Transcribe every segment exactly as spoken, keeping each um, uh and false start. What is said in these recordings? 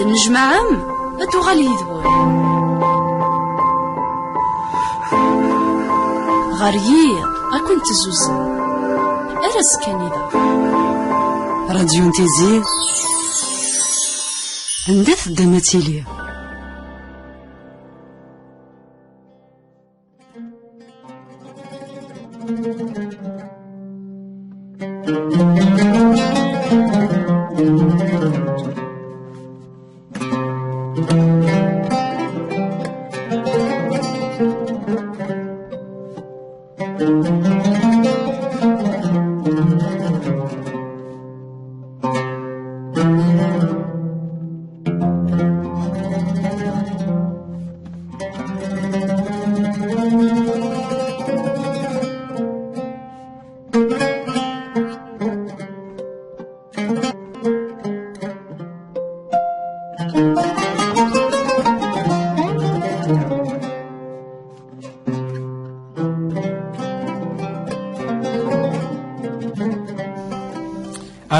Tennejmaɛem, ad tuɣal yid-wen. Ɣer yiḍ, ad kent-tezzuzen. Ar ass kan iḍ. Radyu n Tizi, anda teddam ad tili.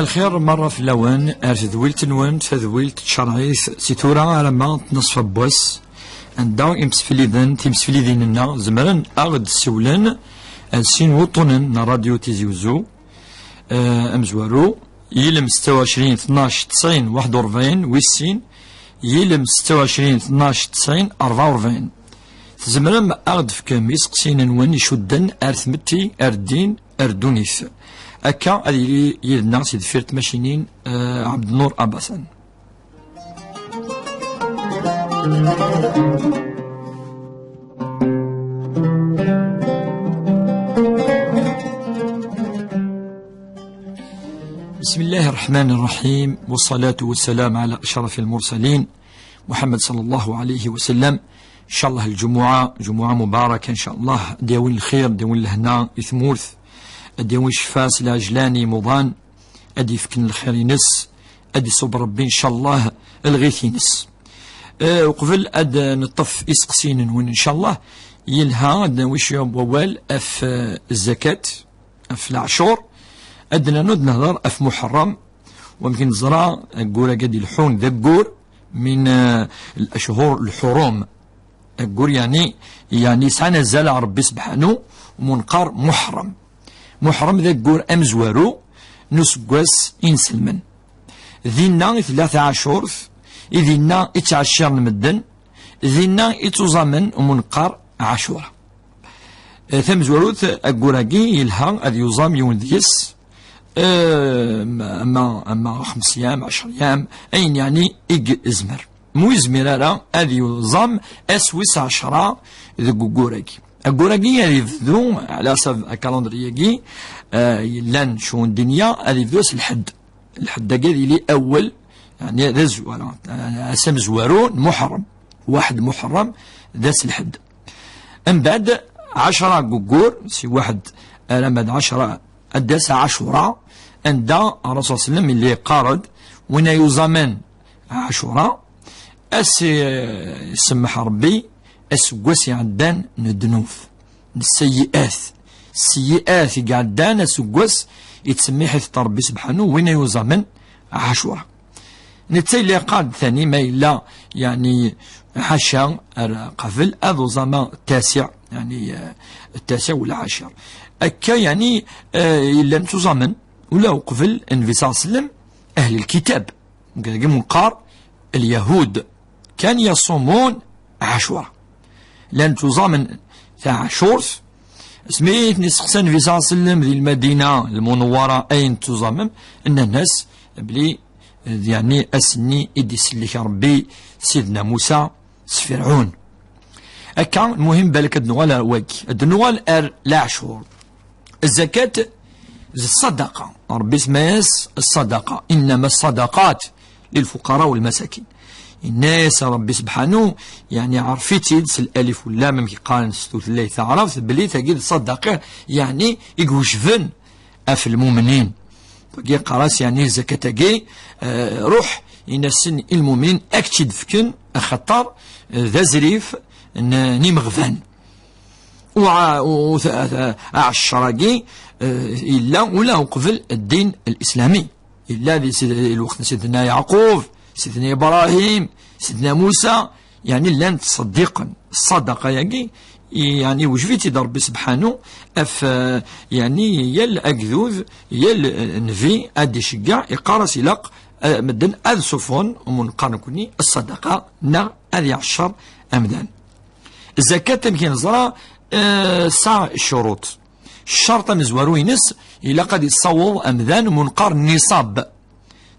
Alxir merra fell-awen ar tedwilt-nwen, tadwilt tcerɛit si tura alamma tnaṣfa n wass, anda imsefliden, timseflidin-nneɣ zemren a ɣ-d-ssiwlen ar sin wuṭṭunen n Radyu Tizi Uzzu, eh, amezwaru, yilem setta u ɛecrin tnac tesɛin waḥed u rebɛin, wis sin, yilem setta u ɛecrin tnac tesɛin rebɛa u rebɛin. Tzemrem a ɣ-d-tefkem iseqsiyen-nwen icudden ar tmetti, ar ddin, ar ddunit. Akka ad yili yid-neɣ si deffir tmacinin, eh, Ɛebdennur Abasan. بسم الله الرحمن الرحيم، والصلاة والسلام على أشرف المرسلين محمد صلى الله عليه وسلم. إن شاء الله الجمعة جمعة مباركة، إن شاء الله ad d-yawi lxir, ad d-yawi lehna i tmurt, ad d-yawi ccfa s lɛejlan i yimuḍan, ad d-yefken lxir-ines, ad d-iṣubb Rebbi, إن شاء الله, lɣit-ines. Eh, uqbel ad neṭṭef iseqsiyen-nwen, إن شاء الله, yelha ad d-nawi cwiya n wawal ɣef, eh, zzakat, ɣef leɛcur, ad d-nernu ad nehder ɣef Muḥerrem, wamek neẓra aggur-agi ad d-ilḥun d aggur min, eh, الأشهر الحرم. Aggur, yeɛni, yeɛni yesɛan azal ɣer Rebbi sebḥanu, umi neqqar Muḥerrem. Muḥerrem d aggur amezwaru n useggas inselmen. Dinna i tella taɛacurt, i dinna i ttɛecciren medden, dinna i ttuẓamen umi neqqar Ɛacura. Eh, tamezwarut, aggur-agi yelha ad yuẓam yiwen deg-s, eh, ama, ama xems yam, ɛecr yam, ayen yeɛni i yezmer. Mu yezmir ara ad yuẓam ass wis ɛecra deg uggur-agi. Aggur-agi ad yebdu, ɛla ḥsab akalendri-agi, eh, yellan ccuhur n ddinya, ad yebdu ass lḥedd. Lḥedd-agi ad yili awel, yeɛni d azwara, ass amezwaru n Muḥerrem. Waḥed Muḥerrem d ass lḥedd. Mbeɛd ɛecra deg uggur, si waḥed alamma d ɛecra, ad d-tas Ɛacura, anda Ṛṛasul ṣalla Llahu ɛalayhi wa sallam yella yeqqar-d, win ay yuẓamen Ɛacura, ad s-isemmeḥ Ṛebbi aseggas iɛeddan n ddnub, n sseyyi'at. Sseyyi'at i iɛeddan aseggas, ittsemmiḥ-it Ṛebbi sebḥanu, win ay yuẓamen Ɛacura. Netta yella yeqqar-d tani ma yella, yeɛni, ḥaca ar qabel ad uẓama ttasiɛ, yeɛni, eh, ttasiɛ wala ɛacir. Akka, yeɛni, eh, yellan ttuẓamen, ula uqbel Nnbi ṣalla Llahu ɛalayhi wa sallam, ahl lkitab. Dagi mu neqqar, lyahud, kan yasumun Ɛacura. Llan ttuẓamen taɛacurt, asmi i ten-isteqsa Nnbi ṣalla Llahu ɛalayhi wa sallam di Lmadina Lmunawwara ayen ttuẓamen, nnan-as belli, yeɛni, ass-nni i d-isellek Rebbi Sidna Musa s Firɛun. Akka, lmuhim, balak ad nuɣal ar wagi. Ad nuɣal ar leɛcur. Zzakat d ṣṣadaqa. Rebbi isemma-yas ṣṣadaqa. Innama ṣṣadaqat lilfuqara walmasakin. Yenna-yas Rebbi sebḥanu, yeɛni, ɛref-itt-id s lalif wallam, amek i qqaren s tutlayt taɛrabt, belli tagi d ṣṣadaqa, yeɛni, i iwejben ɣef lmumnin. Wagi yeqqar-as, yeɛni, zzakat-agi, eh, ruḥ, in-asen i lmumnin, ad k-tt-id-fken, axaṭer, eh, d azrif n, n imeɣban. U, u, u, ta-, ta-, aɛeccer-agi, eh, yella ula uqbel ddin lislami. Yella di sid-, lweqt n Sidna Yeɛqub, Sidna Ibrahim, Sidna Musa, yeɛni llan ttṣeddiqen ṣṣadaqa-agi, yeɛni wejb-itt-id Ṛebbi sebḥanu, af, eh, yeɛni yal agdud, yal, eh, nnbi ad d-iceggeɛ, iqqar-as ilaq, eh, medden ad suffɣen umunqar nekni ṣṣadaqa neɣ ad iɛeccer amdan. Zakat, amek i neẓra, eh, tesɛa ccuruṭ. Ccerṭ amezwaru-ines, ilaq ad issaweḍ amdan umunqar n niṣab.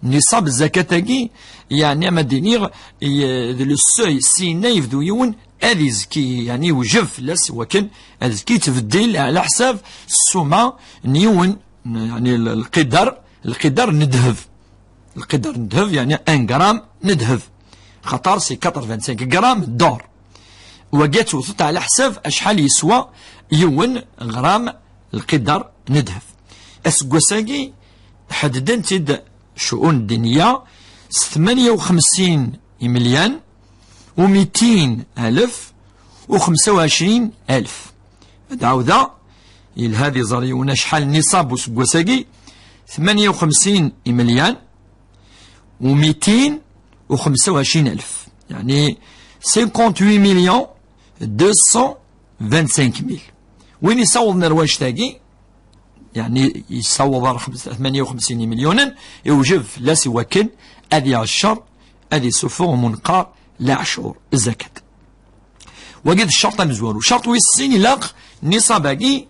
Niṣab zakat-agi, yeɛni ama d-iniɣ, i-, d le seuil, syenna yebdu yiwen ad izki, yeɛni yewjeb fell-as wakken ad izki, yettbeddil ɛla ḥsab ssuma n yiwen, yeɛni l-, lqidar, lqidar n ddheb. Lqidar n ddheb, yeɛni un gramme n ddheb. Xaṭer c'est quatre-vingt-cinq grammes d'or. Wagi ad tewteḍ ɛla ḥsab acḥal yeswa yiwen ɣram lqidar n ddheb. Aseggas-agi, ḥeddden-t-id ccuun ddiniya s tmanya u xemsin imelyan u mitin alef u xemsa u ɛecrin alef. Ad ɛawdeɣ, yelha ad iẓer yiwen acḥal n niṣab useggas-agi, tmanya u xemsin imelyan u mitin u xemsa u ɛecrin alef, yeɛni cinquante-huit millions deux cent vingt-cinq mille. Win yessawḍen ar wanect-agi, yeɛni yessaweḍ ar xemsa, tmanya u xemsin imelyunen, iwjeb fell-as i wakken ad iɛeccer, ad isuffeɣ umunqar leɛcur, zakat. Wagi d ccerṭ amezwaru. Ccerṭ wis sin, ilaq niṣab-agi,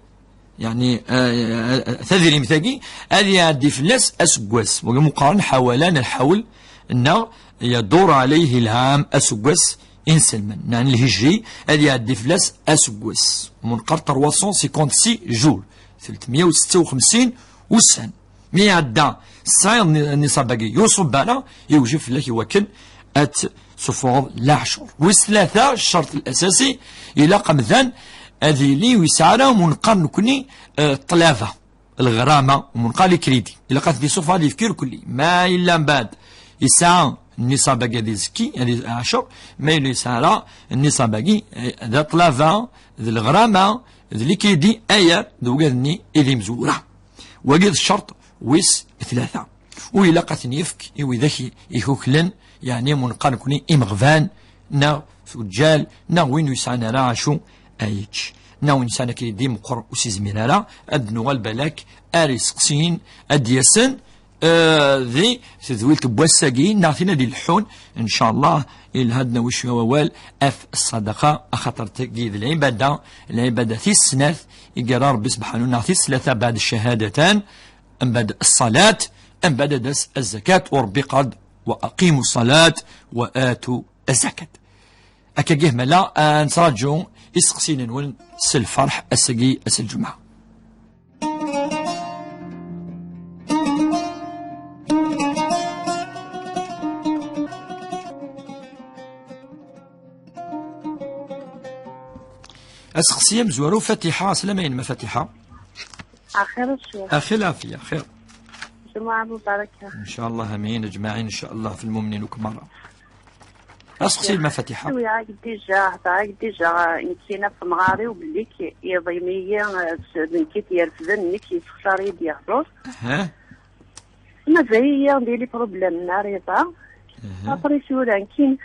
yeɛni, eh, eh, tadrimt-agi, ad iɛeddi fell-as aseggas. Wagi meqqaren ḥawalan lḥawl, neɣ yadur ɛalayhi lɛam, aseggas inselmen, neɣ lhijri, ad iɛeddi fell-as aseggas. Umunqar trois cent cinquante-six jours, tletmya u setta u xemsin ussan. Mi iɛedda tesɛiḍ ni-, niṣab-agi, ur iṣubb ara, iwjeb fell-ak i wakken ad tsuffɣeḍ leɛcur. Wis tlata, ccerṭ l-asasi, ilaq amdan ad yili ur yesɛi ara umunqar nekni, eh, ṭṭlaba, lɣrama, umunqar les crédits. Ilaq ad t-id-isuffeɣ ad yefk irkelli. Ma yella mbeɛd yesɛa niṣab-agi ad izekki, ad iɛcer, ma yella yesɛa ara niṣab-agi, eh, d ṭṭlaba, d lɣrama, d les crédits, aya d ugad-nni i d imezwura. Wagi d ccerṭ wis tlata. U ilaq ad ten-yefk i widak i-, ikuklen, yeɛni umunqar nekni imeɣban, neɣ tuǧǧal, neɣ win ur yesɛan ara acu ad yečč, neɣ win yesɛan akridi meqqer ur s-izmir ara, ad d-nuɣal balak ar iseqsiyen ad d-yasen, eh, di tedwilt n wass-agi, neɣ tin ad ileḥḥun, ncallah, ilha ad d-nawi cwiya wawal af ṣṣadaqa, axaṭer tagi d lɛibada, lɛibada tis snat i yerra Ṛebbi sebḥanu, neɣ tis tlata baɛd ccahadatan, mbeɛd ṣṣalat, mbeɛd ad d-tas azzakat, u Ṛebbi iqal-d: "Wa aqimu ṣṣalat wa atu azzakat." Akka gih mala, ad nettṛaǧu iseqsiyen-nwen s lferḥ ass-agi, ass n lǧemɛa. Aseqsi amezwaru, Fatiḥa, aslama-inem a Fatiḥa. Axir a Ccix. Axir lɛafiya, xir. Jumuɛa mubaraka. Ncallah, amin, aǧmaɛin, ncallah, f lmumnin akk merra. Aseqsi-inem a Fatiḥa. Wi-ak dija, hḍeṛ-ak dija, nekkini ɣef temɣar-iw belli k-, iḍim-iyi, eh, s-, d nekk i t-yerfden, nekk yessexṣar-iyi-d yehḍur. Aha. Mazal-iyi di les problèmes n rriḍa. Aha. Après tura, nekkin,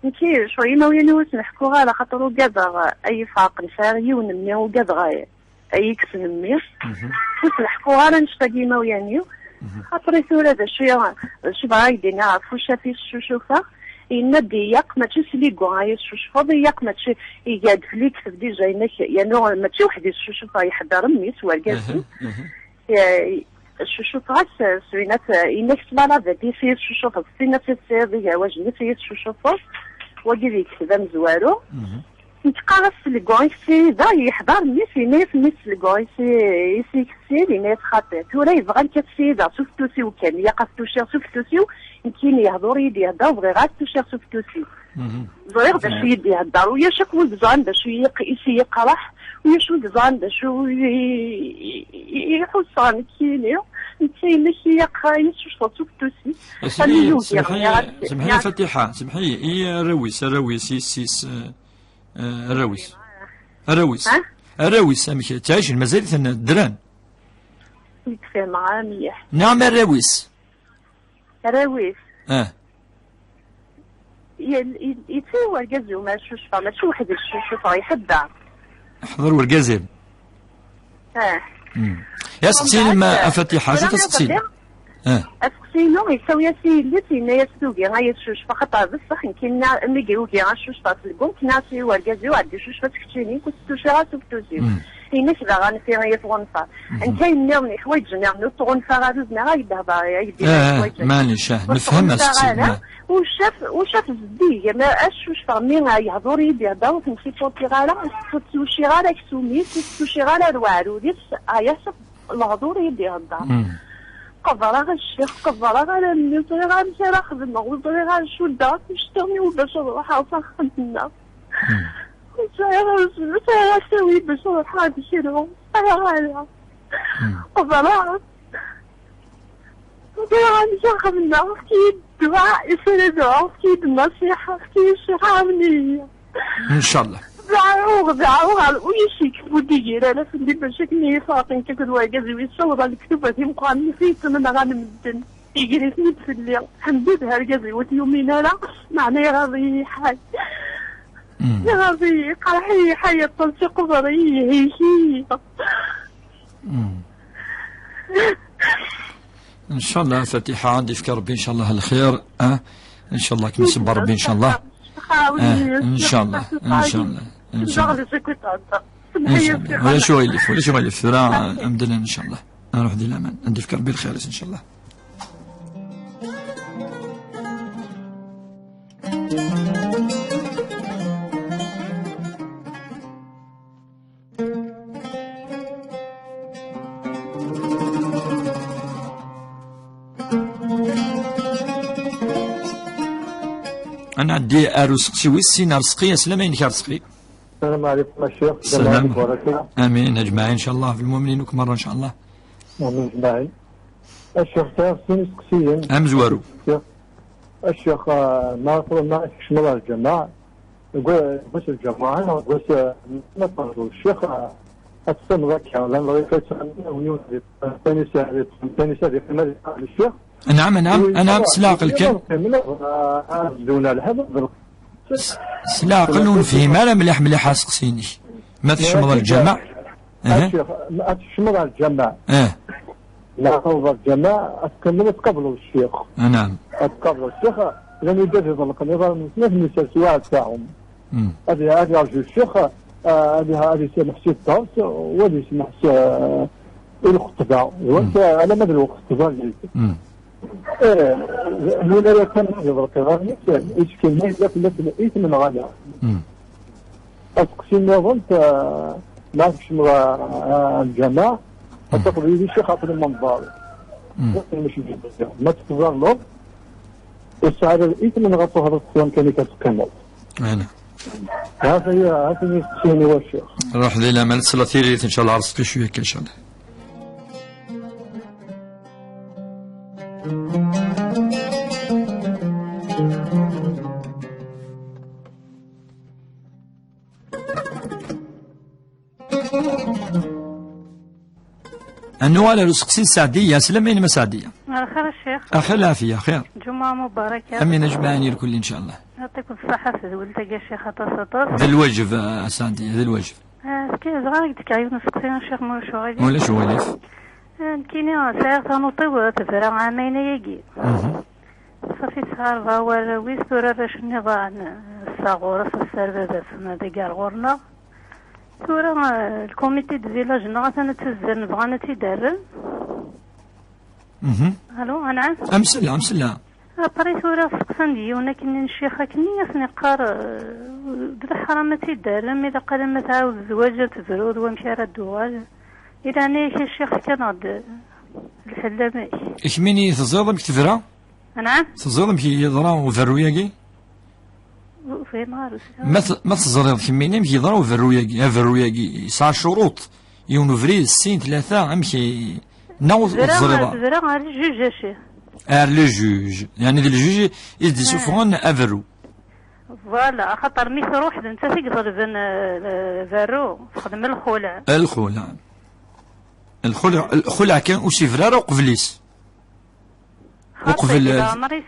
nekki, cɣel imawlan-iw ur sen-ḥkuɣ ara, xaṭer ugadeɣ, eh, ay ifeɛqen, sɛiɣ yiwen mmi, ugadeɣ, eh, ay ikksen mmi. Mhm. Ur sen-ḥkuɣ ara annect-agi imawlan-iw. Mhm. Après tura, d acu i, d acu bɣiɣ ad k-d-iniɣ ɣef ucaf i s-cucufeɣ? Yenna-d, ilaq mačči s ligu ay as-cucfeḍ, ilaq mačči, iga-d fell-i, yekteb dija, yenna-k, yernu mačči weḥd-i s-cucufeɣ, iḥedder mmi-s, wergaz-iw. Mhm, mhm. Eh, cucufeɣ-as, eh, s winna-t, eh, yenna-k s lalabat-is i yi-tcucufeḍ, s tinna-s i tesɛiḍ igerwajen-is i yi-tcucufeḍ, wagi d yekteb amezwaru. Mhm. Nekk qqareɣ-as s lgu i ssiyideɣ, yeḥḍer mmi-s, yenna-yas mmi-s s lgu i si-, i s-ikessin, yenna-yas xaṭi. Tura yebɣa nekk ad ssiyideɣ s ufettus-iw kan, ilaq ad t-tuciɣ s ufettus-iw, nekkini yehḍur-iyi-d, yehḍer, bɣiɣ ad t-tuciɣ s ufettus-iw. Mhm. Ẓriɣ d acu i yi-d-ihedder, ulac akk wi yeẓran d acu i yi-, i s-iyi-iqerreḥ, ulac wi yeẓran d acu i, i, i, i ḥusseɣ nekkini. Netta yella k-, i yi-iqerreḥ, i yi-tessucfeḍ s ufettus-is. Ass-nni, semḥ-iyi, semḥ-iyi a Fatiḥa, semḥ-iyi, i arraw-is, arraw-is, yessi-s, eh, eh, arraw-is. Arraw-is. Ha? Arraw-is, amek, ttɛicen, mazal-iten ddren? Ur d-fehmeɣ ara mliḥ. Neɣ ma arraw-is? Arraw-is. Ah. Yal-, i-, yettili wergaz-iw ma cucfeɣ, mačči weḥd-i cucfeɣ, iḥedda. Ḥḍer wergaz-im. Ah. Hmm. Ya seqsini ma a Fatiḥa, acu taseqsini? Ah. Aseqsi-inu yessawi-as i yelli-s, yenna-yas tugi ad cucfeɣ, xaṭer d ṣṣeḥ, nekkinna mi yugi ad cucfeɣ s lgum, nniɣ-as i wergaz-iw, ɛeddi cucef-as keččini, ur tettucir ara s ufetus-iw. Hmm. Yenna-k daɣen fi i tɣunfaḍ. Mhm. Nekk ayen nniḍen yeḥwaǧen, nniḍen ur tɣunfaɣ ara, ur zmireɣ ad ak-d-hḍeṛ, ay d-yenna yeḥwaǧen. Ah, maɛlic, ah, nefhem aseqsi-nni. Ur tɣunfaɣ ara, ah. U caf, u caf zeddig, ma ad cucfeɣ mi, ah, yehḍur yid-i, yehḍur ur ten-supportiɣ ara, ur tettucir ara aksum-is, ur tettucir ara ar weɛrur-is, ah, ya caf lehḍur yid-i yehḍur. Mm. Qeḍreɣ a ccix, qeḍreɣ alammi, ur ẓriɣ amek ara xedmeɣ, ur ẓriɣ ara cuddeɣ akk iceṭṭiḍen-iw bac ad ruḥeɣ s axxam-nneɣ. Mm. Ur sɛiɣ, ur sɛiɣ asawi bac ad ruḥeɣ ad kruɣ, ur sɛiɣ ara. Mm. Qeḍreɣ. Ur ẓriɣ amek ara xedmeɣ, efk-iyi-d ddwa, isura ddwa, efk-iyi-d nnṣiḥa, efk-iyi ccix, ɛawen-iyi. Ncallah. Dɛuɣ, dɛuɣ, ɣer ulac ikef ur d-igir ara fell-i bac akken iyi-ferqen akked wergaz-iw yessaweḍ ɣer lektuba timeqqranin i ttmenɣan medden. Iger-iten-id fell-i. Ḥemdu d argaz-iw ur t-yumin ara, meɛna iɣaḍ-iyi ḥay. Mm. Iɣaḍ-iyi, iqerḥ-iyi ḥay aṭas, iqber-iyi, ihik-iyi. Mm. Ncallah Fatiḥa, ad d-ifk Rebbi ncallah lxir, ah? Ncallah ad kem-iṣebber Rebbi ncallah. Ah, ncallah, ncallah, ncallah. Ncallah. Ulac uɣilif, ulac uɣilif. Tura, amdan ncallah. Nruḥ di laman, ad d-ifk Rebbi lxir-is ncallah. Ad nɛeddi ar useqsi wis sin, Arezqi. Aslama-inek Arezqi. السلام عليكم الشيخ. السلام. جماعة مباركة. آمين أجمعين إن شاء الله، في المؤمنين أكمل إن شاء الله. آمين أجمعين. الشيخ تعرف شنو يسقسيين؟ أمزوارو. الشيخ، الشيخ، آه، ما، ما يكشمل الجماعة. يقول، بس الجماعة، بس، آه، ما تقصدوا الشيخ، آه، السن ذاك، آه، لأن رأيك يسمى ويوم ثاني ساعة، ثاني ساعة، ما يقال الشيخ. نعم، نعم، أنا بس لا أقل كان. آه، آه، دون الهدف. S-, s leɛqel ur nefhim ara mliḥ mliḥ aseqsi-inek. Ma tecmeḍ lǧameɛ? Aha. Acu, ma tecmeḍ lǧameɛ? Ah. La tawḍa lǧameɛ, ad tkemmel ad tqableḍ ccix. Ah, naam. Ad tqableḍ ccix, llan yedda ad iḍelqen iḍarren-nsen, ad ten-isers waɛed taɛum. Mm. Ad, ad yerǧu ccix, ah, ad, ad isemmeḥ si dders, u ad isemmeḥ s, ah, i lxeṭba. D wakka, alamma d lweqt ẓallit. Mm. Eh, win ara kan ad iḍelq iḍarren-is, ittkel ma yella fell-asen isem neɣ ala. Mm. Aseqsi nniḍen, eh, ma tkecmeḍ, eh, lǧameɛ, ad tafeḍ yid-i ccix ɣef lmenḍer. Mm. Ma tettẓalleḍ, ur tesɛi ara isem neɣ ad tuhreḍ s wamkan i teqqimeḍ. Ana. Ha-t-aya, ha-t-aya isteqsiyen i wacu. Ruḥ di laman, tesla tiririt, ncallah, Arezqi cwiya kan, ncallah. Ad nuɣal ar useqsi n Seɛdiya. Aslama-inem a Seɛdiya. Lxir a ccix. Axir lɛafiya, xir. Ǧumuɛa mubaraka. Amin ajmaɛin irkelli, ncallah. Yɛṭikum ṣṣeḥḥa tedwilt-agi a ccix aṭas aṭas. D lwaǧeb, a Seɛdiya, d lwaǧeb. Ah, fkiɣ dɣa ad k-d-fkeɣ yiwen useqsi a ccix ma ulac uɣilif. Ulac uɣilif. Ah, nekkini sɛiɣ tamuṭi-w tebra ɛamayen ayagi. Mhm. Ṣafi tesɛa rebɛa warraw-is, tura arrac-nni ḍaɛen, ssa ɣur-s, assa ar baba-tsen ad iger ɣur-neɣ. Tura, eh, lkumiti d village-nneɣ atan ad tt-azzen, bɣan ad tt-id-rren. Mhm. Alo, anɛam? Amsella, amsella. Après tura steqsan-d yiwen akkenni n ccix akkenni, ad sen-iqqar, eh, d leḥram ad tt-id-terrem, ilaq alamma tɛawed zzwaǧ ad tebru d wamek ara d-tuɣal. Di leɛnaya-k a ccix, fkan-aɣ-d lḥell amek. Kemmini teẓriḍ amek tebra? Anɛam? Teẓriḍ amek yeḍra uberru-agi? Ur fhimeɣ ara. Ma t-, ma teẓriḍ kemmini amek yeḍra uberru-agi, aberru-agi yesɛa ccuruṭ, yiwen ubrid, sin, tlata, amek i-, neɣ ur, ur teẓriḍ ara? Tebra ɣer ljuj, a ccix. Ar le juge. Yeɛni d ljuj i s-d-isuffɣen aberru. Voilà, axaṭer mi truḥ d nettat i iḍelben, eh, berru, texdem lxulɛ. Lxulɛ. Lxulɛ, lxulɛ kan ur s-ibra ara uqbel-is. Xaṭi, uqbel di leɛmer-is.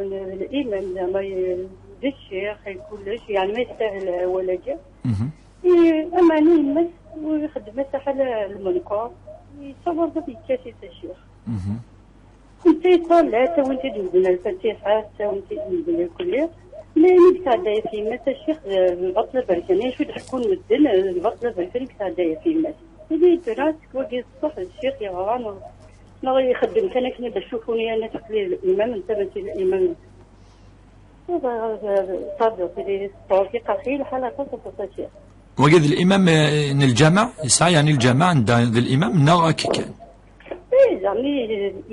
d l'imam, zeɛma, d ccix, d kullec, yeɛni ma yestahel wawal-agi. Mhm. I, ameɛna yemma-s, ur ixeddem-as aḥal lmenker, yettaweḍ ad yekkat-it a ccix. Mhm. Netta yeṭṭallah, ttawin-t-id medden lfatiḥa, ttawin-t-id medden lkulli. Mi, mi yesɛedda ɣef yemma-s a ccix, d, d lbaṭel aberkan, acu d-ḥekkun medden, d lbaṭel aberkan i yesɛedda ɣef yemma-s. Tili tura, seg wagi d ṣṣeḥ, d ccix yeɣran, neɣ ixeddem kan akken i d-acufun yerna taqlid limam, netta mačči d limam. Ur bɣiɣ ad, ad, ad, tili tewfiq axi lḥal aṭas, aṭas, a ccix. Wagi d limam, eh, n lǧameɛ, yesɛa yeɛni lǧameɛ anda d limam, neɣ akka kan? Eh, zeɛma,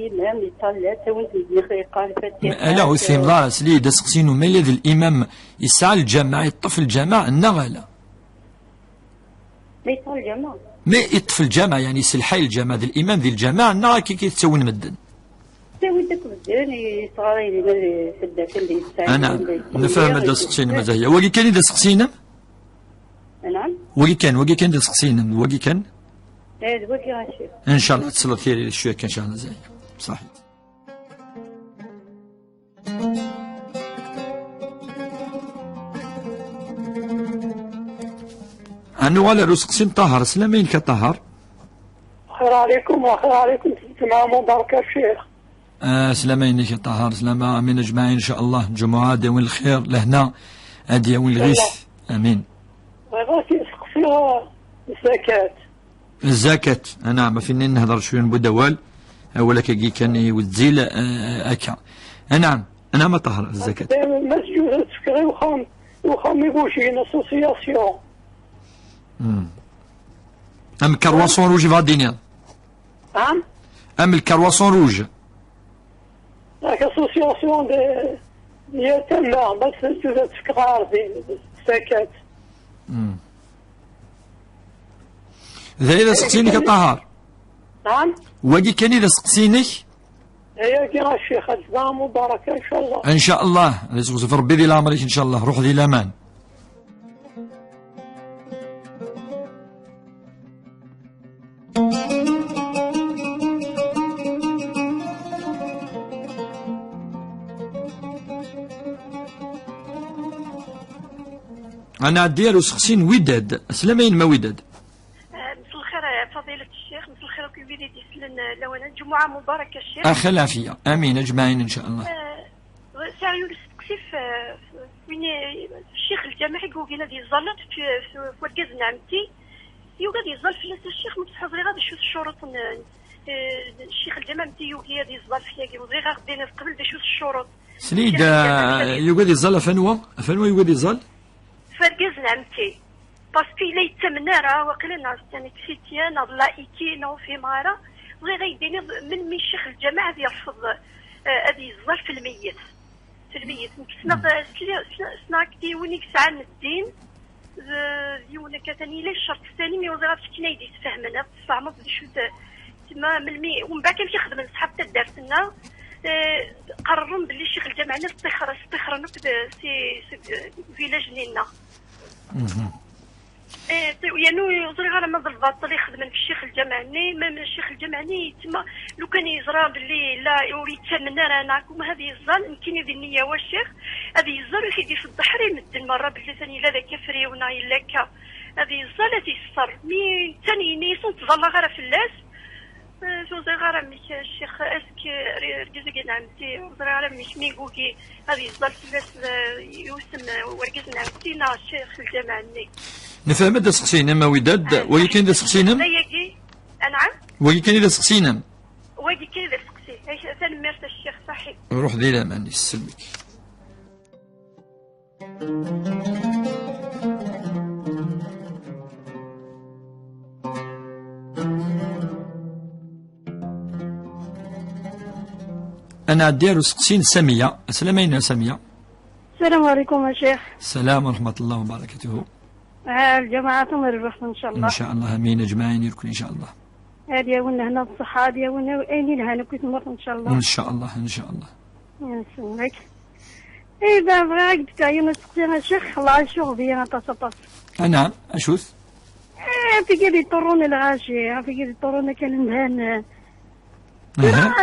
imam, yeṭṭallah, ttawin-t medden yeqqar lfatiḥa. Ala, ur tefhimeḍ ara, sel-iyi-d aseqsi-inu, ma yella d limam yesɛa lǧameɛ, yeṭṭef lǧameɛ, neɣ ala? Ma yeṭṭef lǧameɛ. Ma yeṭṭef lǧameɛ, yeɛni yesselḥay lǧameɛ, d limam di lǧameɛ, neɣ akka i k-ttawin medden? Ttawin-t akk medden, yesɣaray dinna di taddart anda yesɛa, anda yesɛa. Nefhem-d aseqsi-inem a Zahya. Wagi kan i d aseqsi-inem? Anɛam? Wagi kan, wagi kan d aseqsi-inem, wagi kan? Eh, d wagi a ccix. Ncallah ad tesleḍ tira cwiya kan, ncallah, Zahya. Ṣaḥit. Ad nuɣal ar useqsi n Ṭaher. Slam-inek a Ṭaher. الخير عليكم، والخير عليكم في الجمعة المباركة الشيخ. آه، سلامة ينيك يا طاهر، سلامة، آمين أجمعين إن شاء الله. جمعة داوين الخير، لهنا أدي يوين الغيث. آمين. بغيت نسقسي الزكاة. الزكاة، أنا ما فيني نهضر شوية نبو دوال، ولا كي كان يوزيل، آه، أكا. نعم، أنا ما طهر الزكاة. ما تجوز تفكري وخام، وخام يبوشي l'association. مم. أم كرواسون روجي فادينيا. نعم. أم الكرواسون روج. ذاك الأسوسياسيون دي، ديال تما، بس تجوز تفكر عربي، الزكاة. مم. ذا إذا سقسينك يا طهر. نعم. واقي كان إذا سقسينك. هي كي الشيخ، الجمعة مباركة إن شاء الله. إن شاء الله. يسوس في ربي ذي الأمر إن شاء الله. روح ذي الأمان. أنا أدير وسخسين وداد. سلامين ما وداد. آه، مساء الخير يا فضيلة الشيخ، مساء الخير وكل وليد يسلن لونا. جمعة مباركة الشيخ. أخي العافية، آمين أجمعين إن شاء الله. آه، سعيو السقسي في، في وين الشيخ الجامعي يقول لنا دي الزلط في، في، في ورقاز نعمتي. يوجد يزال في الناس الشيخ متصحف لي غادي شوف الشروط ن-، آه، الشيخ الجامعي متي يوجد يزال في ياكي وزي غادي قبل دي شوف الشروط. سليد، الشيخ الجامعي آه، يوجد يزال فنوا، فنوا يوجد يزال؟ في ورقاز نعمتي. باسكو إلا يتمنى راه واقيلا ناس يعني كريتيان، ناس لايكي، نو في مارا. وغي غيديني من، من شيخ الجامع هذه يرفض، آه، هذه يزال في الميت. في الميت. سنا، سنا، سنا كتي وين يسعى الدين. آه، يونا كتاني ليش الشرط الثاني مي وزارة كتنا يدي تفهمنا، تفهمت بشو ت-، تما من المي-، ومن بعد كان كيخدم الصحاب تاع الدرس لنا. آه، قرروا باللي الشيخ الجامع لنا استخر-، استخرنا في د-، سي، سي، فيلاج لنا. إيه، طيب، يعني، يوصل غير ماذا الباطل يخدم في الشيخ الجمعني، ما من الشيخ الجمعني تما، لو كان يزرى باللي لا يريد تمنى رانا، كما هذه الظن، يمكن يدير النية والشيخ، Ad yeẓẓal ur t-id-ifeḍḍeḥ ara i medden merra belli atan yella d akafriw neɣ yella akka. Ad yeẓẓal, ad t-yeṣṣer. Mi netta yenna-yas ur ttẓallaɣ ara fell-as, eh, ur ẓriɣ ara amek, eh, ccix, est-ce que argaz-agi n ɛemti, ur ẓriɣ ara amek mi yugi ad yeẓẓal fell-as, eh, yiwet n, eh, wergaz n ɛemti neɣ ccix n lǧameɛ-nni. Nefhem-d aseqsi-inem, a Widad. Ah, wagi kan d aseqsi-inem? Ayagi, anɛam? Wagi kan d aseqsi-inem? Wagi kan d aseqsi. Ak-, tanemmirt a ccix, ṣaḥi. Ruḥ di laman, yesselmek. Ad nɛeddi ar useqsi n Samiya. Asalam-a-inu a Samiya. السلام عليكم يا شيخ. السلام ورحمة الله وبركاته. آه، الجماعة تمر الرحمة إن شاء الله. إن شاء الله، آمين أجمعين يركن إن شاء الله. هذه يا ولنا هنا الصحة، هذه يا ولنا أين لها نكوي تمر إن شاء الله. إن شاء الله، إن شاء الله. يسلمك. إيه، بقى، بغيت تعيون السقسي يا شيخ، الله يشوف بيا، طاس، طاس. أنا أشوث. إيه، في قلبي طرون الغاشي، في قلبي طرون كان مهان. أها.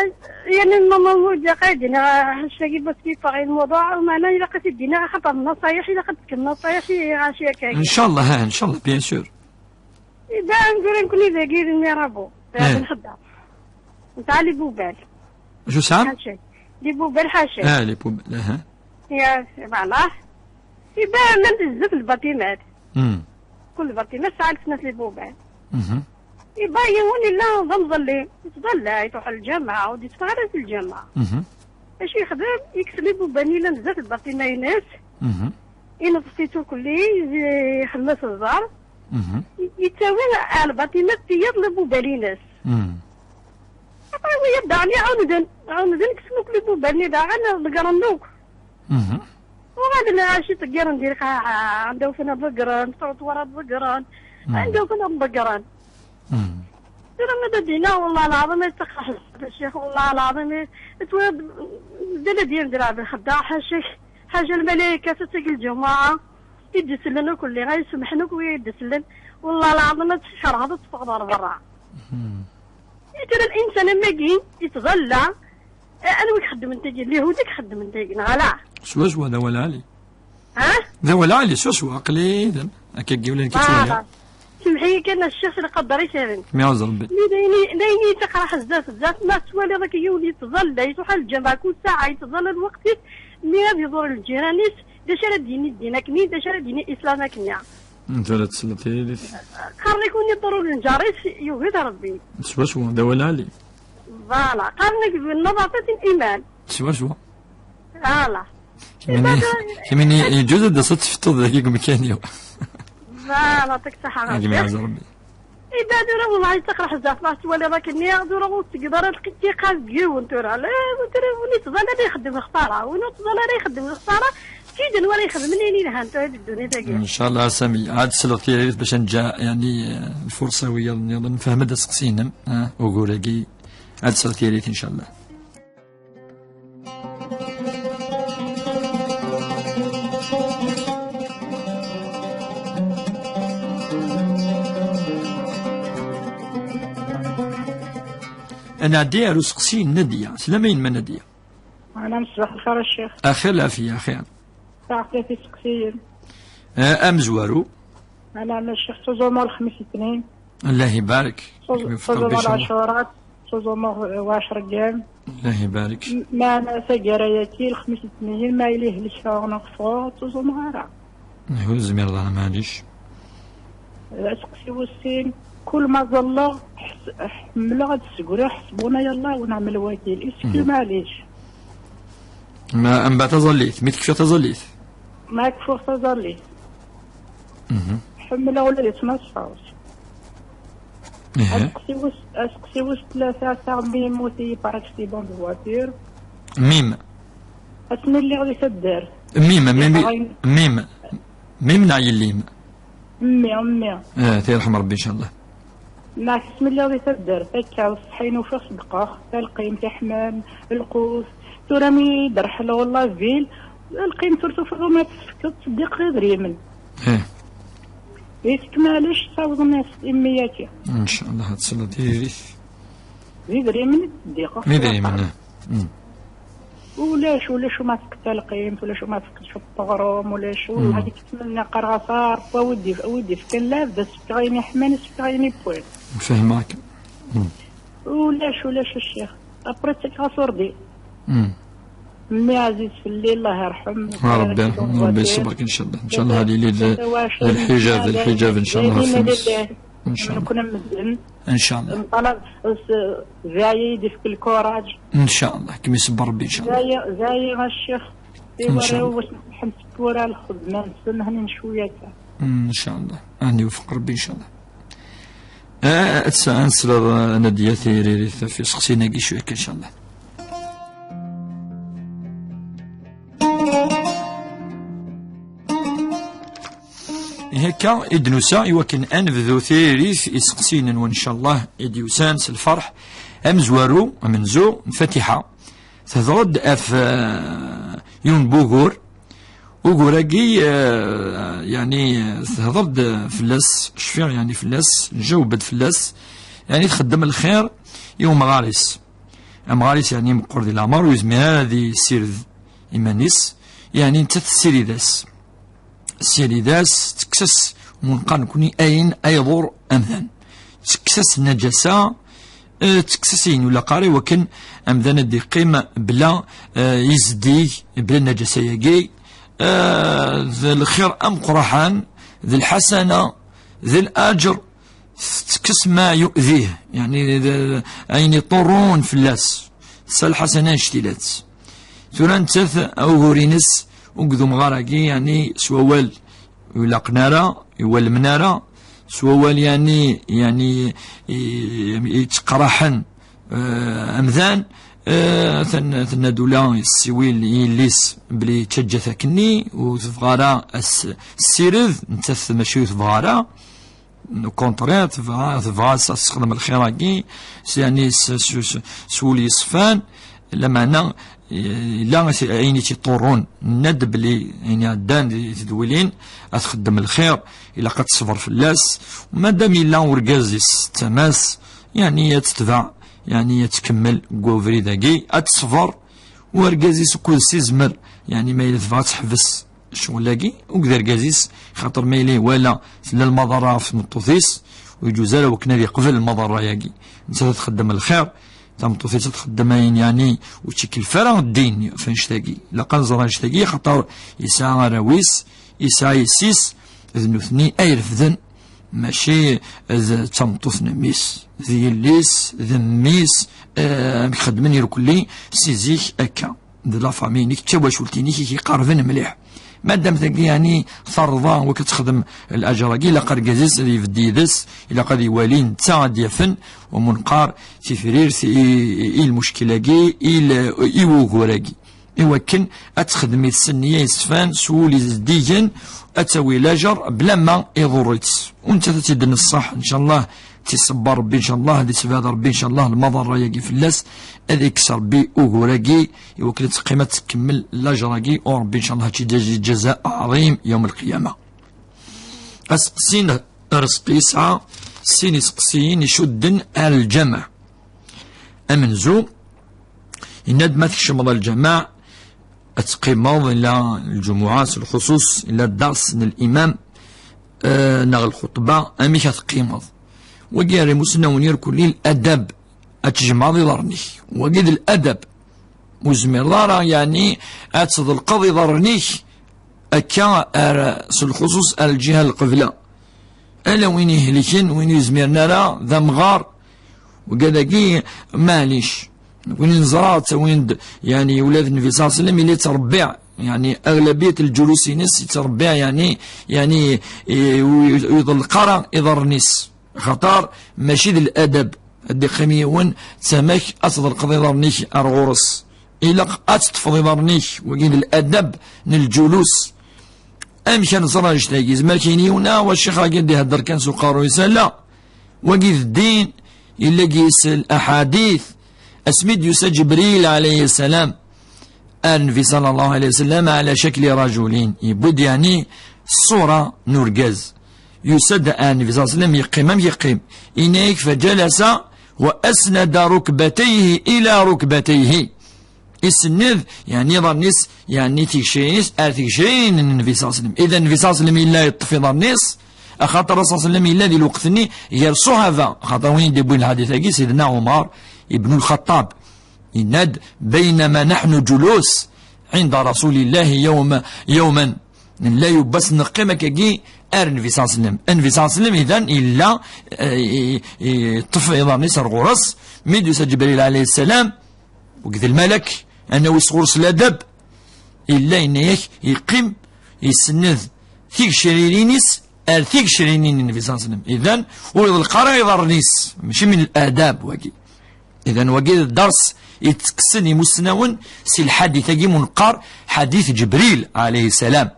يعني، ماما موجة قاعدين، آه، هالشي بس كيف باغي الموضوع، وما أنا إلا قصدي دينا خاطر النصايح، إلا قد كل النصايح، إيه، غاشي هكا. إن شاء الله، ها، إن شاء الله، bien sûr. إذا نقول نكون إذا قيل إني رابو، إيه. نخدم. نتاع لي بوبال. شو سام؟ حاشاك. لي بوبال حاشاك. آه، لي بوبال، أها. يا، voilà. إذا ما بزاف الباطيمات. مم. كل باطيمة ساعة سنة لي بوبال. مهم. إذا يوني لا ضم ظلي. تضلع يروح الجامعة ودي تفارس الجامعة. مهم. اش يخدم؟ يكسب لي بوبال إلا بزاف الباطيمة يناس. مهم. إلا تصيتو كلي يخلص الزار. مهم. يتساوي على الباطيمة تيض لي بوبال يناس. مم. أبا ويا دعني عاودن، عاودن كسموك لي بوباني دا، أنا ذكرنوك. مهم. وغادي نعيش تقرن دير خا-، عنده فينا بقران، صوت ورا بقران، مم. عنده فينا بقران. مم. ترى ما بدينا والله العظيم يتقح الشيخ، والله العظيم يتوب. دل دير دير هذا الخداع حاشك، حاجة الملائكة تتقل الجماعة. يدسلن كل غير يسمحنك ويدسلن. والله العظيم ما تشرح هذا تفضل برا. مم. ترى الإنسان لما يجي يتظلى، آه، أنا ويك خدم نتيجي، اليهود يك خدم نتيجي، نغلا. سوا سوا، ذا ولا علي. ها؟ ذا ولا علي، سوا سوا، عقلي إذن. هكا يجي ولا نكتب ولا. سمحي كان الشيخ اللي قدر يسالني. ما يعوز ربي. لي دايني، دايني تقرا حزاف، بزاف ما سوالي راك يولي يتظل، يتوحل الجامع كل ساعة يتظل الوقت، مي غادي يزور الجيرانيس، دا شرا ديني الدين أكني، دا شرا ديني الإسلام أكني. أنت لا تسلط يديك. قرني كوني ضروري نجاريس يوهد ربي. سوا سوا، دا ولا علي. فوالا، قرني بالنظافة الإيمان. سوا سوا. فوالا. كميني، كميني يجوز دا صوت في الطوب ذاك يقوم كان يوم. فوالا، يعطيك الصحة. يعزم ربي. إذا دورة والله تقرح الزعفرة، تولي راك النية، دورة وتقدر تلقي قال بيو، وانتو راه، لا، وانتو راه، ولي تظل اللي يخدم الخسارة، وين تظل اللي يخدم الخسارة، كي دن ولا يخدم منين يلها، انتو هاد الدنيا تاقي. إن شاء الله سامي، عاد سلغتي لي باش نجا، يعني، آه، الفرصة ويا نظن نفهم هذا السقسينم، آه، وقول لك، عاد سلغتي لي إن شاء الله. Ad nɛeddi ar useqsi n Nadia. Slama-inem a Nadia. Ɛla mṣbaḥ lxir a ccix. Axir lɛafiya, axir. Saɛfit iseqsiyen. Ah, amezwaru. Ɛla ma ccix tuẓumeḍ lexmis itnin. Allah ibarek. Tuẓ-, tuẓumeḍ lɛacurat, tuẓumeḍ, eh, ɛecra ggam. Allah ibarek. M-, meɛna taggara-yaki lexmis itnin, ma yili helkeɣ neɣ ffɣeɣ, tuẓumeḍ ara. Ur zmireḍ ara, maɛlic. Aseqsi wis sin, kul ma ẓalleɣ, ḥs-, ḥemmleɣ ad ssegriɣ, ḥesbuna yallah wa niɛmal wakil. Est-ce que maɛlic? Ma, mbeɛd taẓallit, mi tekfiḍ taẓallit? Ma kfuɣ taẓallit. Mhm. Ḥemmleɣ ula d isem-is. Aseqsi wis, aseqsi wis tlata, ata mmi yemmut-iyi par accident de voiture. Mim. Asmi lliɣ di taddart. Mim, mim, mim. Mim neɣ yelli-m? Mmi, mmi. Eh, tirḥem Rebbi, incallah. Neɣ asmi lliɣ di taddart, akka, ṣṣeḥḥa-inu ufiɣ ṣeddqeɣ, talqimt, iḥmam, lqut. Tura mi d-rḥleɣ la ville, talqimt ur tufiḍ ma tefkeḍ, ttṣeddiqeɣ idrimen. Eh. Di tekmalac, ttawḍen-as i mmi-agi. Incallah, ad tesleḍ tiririt. D idrimen i ttṣeddiqeɣ. D idrimen, eh. Mm. Ulac, ulac uma tefk talqimt, ulac uma tefk teɣrum, ulac. Wallahi, deg tmenna qqareɣ-as: "A Ṛebbi, a wi d-yef-, a wi d-yefkan lɛebd, ad s-fkeɣ ayen iḥman, ad s-fkeɣ ayen yewwin." Fehmeɣ-k. Ulac, ulac a ccix. Après, ttakeɣ-as urdi. Mmi ɛziz fell-i, Allah yerḥem. A Ṛebbi, a Ṛebbi, ṣṣber-k, ncallah. Ncallah ad yili d, d lḥijab, d lḥijab, ncallah, ɣef tmes. Ncallah. Ncallah. Nṭalab s, d aya i d-ifk lkuraǧ. Ncallah, kem isebber Ṛebbi, ncallah. D aya, d aya a ccix. Ncallah. Iwara-w wass n ḥemsekura lxedma-nsen, hnin cwiya kan. Ncallah. Ad yewfeq Ṛebbi, ncallah. Ah, ad s-, ad nesleḍ, ah, Nadia Tiririt ɣef iseqsiyen-agi cwiya kan, ncallah. Ihi akka i d-nusa i wakken ad nebdu tiririt iseqsiyen-nwen, ncallah, i d-yusan s lferḥ amezwaru, amenzu n Fatiḥa. Tehḍer-d ɣef, eh, yiwen n wugur. Ugur-agi, eh, yeɛni, eh, tehḍer-d fell-as, cfiɣ, yeɛni, fell-as, njaweb-d fell-as, yeɛni, txeddem lxir i umɣar-is. Amɣar-is, yeɛni, meqqer di leɛmer, ur yezmir ara ad yessired iman-is, yeɛni, nettat tessirid-as. Tessirid-as, tekkes-as, win qqaren nekni, ayen ay iḍur amdan. Tekkes-as nnaǧasa, eh, tekkes-as ayen ur ilaq ara i wakken amdan ad d-iqqim bla, eh, izeddig, bla nnaǧasa-agi. Eh, d lxir ameqqraḥan, d lḥasana, d laǧer, tekkes ma yu'dih, yeɛni d, d, ayen iṭurrun fell-as, tesɛa lḥasana annect-ilat. Tura nettat ugur-ines akked umɣar-agi, yeɛni s wawal ur ilaqen ara, iwalmen ara, s wawal, yeɛni, yeɛni i, i, yettqraḥen, eh, amdan, eh, ten-, tenna-d ula yessiwil i yelli-s belli yettaǧǧa-t akkenni, ur tebɣa ara ad s-, ssired, nettat mačči ur tebɣa ara. Au contraire, tebɣa, tebɣa ad s-, texdem lxir-agi, s, yeɛni s, s, s, s wul yeṣfan, lameɛna, eh, yella ayen i tt-iṭurrun. Nenna-d belli ayen iɛeddan di tedwilin, ad txeddem lxir, ilaq ad teṣber fell-as. Madam yella urgaz-is d tama-s, yeɛni ad tetbeɛ, yeɛni ad tkemmel deg ubrid-agi, ad teṣber. U argaz-is ukud s izmer, yeɛni ma yella tebɣa ad teḥbes ccɣel-agi, akked argaz-is, xaṭer ma yella iwala tella lmaḍerra ɣef tmeṭṭut-is, ur yeǧuz ara wakken ad yeqbel lmaḍerra-agi. Nettat ad txeddem lxir, tameṭṭut-is ad txeddem ayen, yeɛni, ur tt-ikellef ara ddin ɣef annect-agi. Ilaq ad nẓer annect-agi, xaṭer yesɛa arraw-is, yesɛa yessi-s, d nutni ay refden, mačči d tameṭṭut n mmi-s, d yelli-s, d mmi-s, eh, amek xeddmen irkelli si zik akka. D la famille-inek, d tawacult-inek i k-iqerben mliḥ. Madam tagi, yeɛni, terḍa wak ad texdem laǧer-agi, ilaq argaz-is ad ibedd yid-s, ilaq ad iwali netta ad d-yafen, u ma neqqar tifrirt i, i, i lmuckil-agi, i l-, i wugur-agi. I wakken ad texdem yid-s nniya yeṣfan, s wul izeddigen, ad tawi laǧer, bla ma iḍurr-itt. U nettat ad tt-id-nṣeḥ, ncallah, ad tt-iṣebber Ṛebbi, ncallah, ad issebɛed Ṛebbi, ncallah, lmaḍerra-agi fell-as, ad ikkes Ṛebbi ugur-agi, i wakken ad teqqim ad tkemmel laǧer-agi, u Ṛebbi, ncallah, ad tt-iǧazi lǧaza aɛḍim yawm lqiyama. Aseqsi n Rezqi yesɛa sin iseqsiyen icudden ar lǧameɛ. Amenzu, yenna-d ma tkecmeḍ lǧameɛ, ad teqqimeḍ ila lǧumuɛa s lxuṣuṣ, ila ddars n limam, eh, neɣ lxuṭba, amek ad teqqimeḍ? Wagi ar imussnawen irkelli ladab, ad tjemɛeḍ iḍarren-ik. Wagi d ladab. Ur tezmireḍ ara, yeɛni, ad tḍelqeḍ iḍarren-ik akka ar, s lxuṣuṣ ar lǧiha n lqebla. Ala win ihelken, win ur yezmiren ara, d amɣar, wigad-agi, maɛlic. Nekkni neẓra, ttawin-d, yeɛni, ula d Nnbi ṣalla Llahu ɛalayhi wa sallam, yella yettṛebbiɛ, yeɛni, aɣlabiyat n lǧulus-ines yettṛebbiɛ, yeɛni, yeɛni, i-, ur, ur iḍelleq ara iḍarren-is. Axaṭer mačči d ladab ad d-iqqim yiwen d tama-k ad tḍelqeḍ iḍarren-ik ar ɣur-s. Ilaq ad teṭṭfeḍ iḍarren-ik, wagi d ladab n lǧulus. Amek ad nẓer annect-agi? Yezmer ad k-yini yiwen, ah, wa ccix-agi ad d-ihedder kan s uqerruy-is. Ala, wagi d ddin, yella deg-s laḥadit. Asmi d-yusa Ǧebril ɛalayhi ssalam ar Nnbi ṣalla Llahu ɛalayhi wa sallam ɛala cakli rajulin, yewwi-d, yeɛni, ṣṣura n urgaz. Yusa-d ar Nnbi ṣalla Llahu ɛalayhi wa sallam, yeqqim amek yeqqim. Yenna-yak, fajalasa wa asnada rukbatayhi ila rukbatayhi. Isenned, yeɛni iḍarren-is, yeɛni tigecrin-is, ar tigecrin n Nnbi ṣalla Llahu ɛalayhi wa sallam. Idan, Nnbi ṣalla Llahu ɛalayhi wa sallam yella yeṭṭef iḍarren-is, axaṭer ṣalla Llahu ɛalayhi wa sallam yella di lweqt-nni gar ṣṣuḥaba, axaṭer win i d-yewwin lḥadit-agi, Sidna Ɛumar ibn Lxaṭṭab, yenna-d: "Baynama naḥnu julus ɛinda Rasulillahi yawma, yawman." Nella yiwwas neqqim akkagi ar Nnbi ṣalla Llahu ɛalayhi wa sallam. Nnbi ṣalla Llahu ɛalayhi wa sallam, idan, yella, eh, i-, i-, yeṭṭef iḍarren-is ar ɣur-s, mi d-yusa Ǧebril ɛalayhi ssalam, wagi d lmalak, ad nawi sɣur-s ladab, yella yenna-yak, yeqqim, yesenned tigecrinin-is ar tigecrinin n Nnbi ṣalla Llahu ɛalayhi wa sallam. Idan, ur iḍelleq ara iḍarren-is, mačči min ladab wagi. Idan, wagi d dders i ttekksen imusnawen si lḥadit-agi mu neqqar ḥadit Ǧebril ɛalayhi ssalam.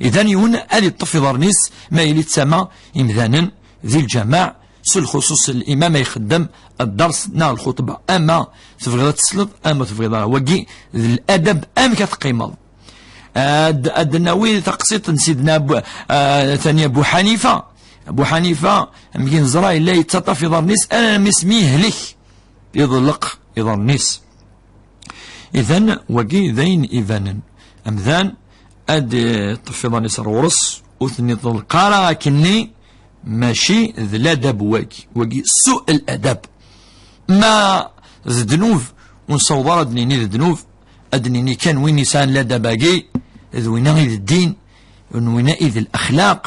Idan, yiwen ad iṭṭef iḍarren-is ma yili ttama imdanen di lǧamaɛ, s lxuṣuṣ limam ay ixeddem dders neɣ lxuṭba. Ama tebɣiḍ ad tesleḍ, ama tebɣiḍ ara. Wagi d ladab, amek ad teqqimeḍ. Ad, ad nawi taqsiṭ n Sidna Abu, ah, tani Abu Ḥanifa. Abu Ḥanifa, am akken neẓra, yella yettaṭṭaf iḍarren-is armi s mi yehlek, iḍelleq iḍarren-is. Idan, wagi d ayen ibanen. Amdan ad iṭṭef iḍarren-is ar ɣur-s, ur ten-iḍelleq ara akkenni, mačči d ladab wagi. Wagi suq ladab. Ma d ddnub, ur nessaweḍ ara ad d-nini d ddnub, ad d-nini kan win yesɛan ladab-agi, d winna i d ddin, d winna i d laxlaq,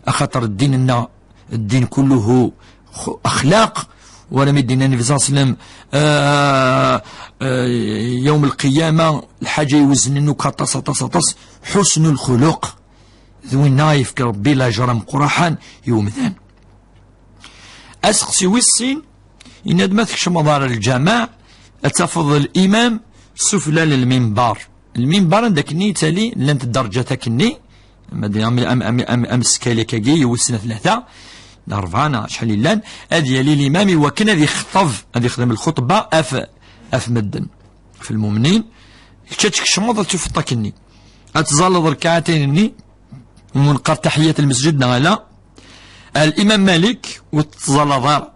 axaṭer ddin-nneɣ, ddin kulluhu x-, axlaq, wala mi d-yenna Nnbi ṣalla Llahu ɛalayhi wa sallam, ah, ah, yawm lqiyama, lḥaǧa iweznen akk aṭas, aṭas, aṭas, ḥusnu lxuluq, d winna yefka Rebbi lajer ameqqraḥan i umdan. Aseqsi wis sin, yenna-d ma tkecmeḍ ar lǧameɛ, ad tafeḍ limam sufella n lmimbar. Lmimbar anda akkenni yettali, llant dderǧat akkenni, am, am, am, am, am, am sskali akkagi, yiwet, snat, tlata, neɣ rebɛa, neɣ acḥal i llan, ad yali limam i wakken ad ixeṭṭeb, ad ixdem lxuṭba af, af medden, af lmumnin. Kečč ad tkecmeḍ, ad tufeḍ akkenni. Ad tẓalleḍ rkaɛatayn-nni, mu neqqar taḥiyat lmesǧid neɣ ala, Al-Imam Malik ur tettẓallaḍ ara.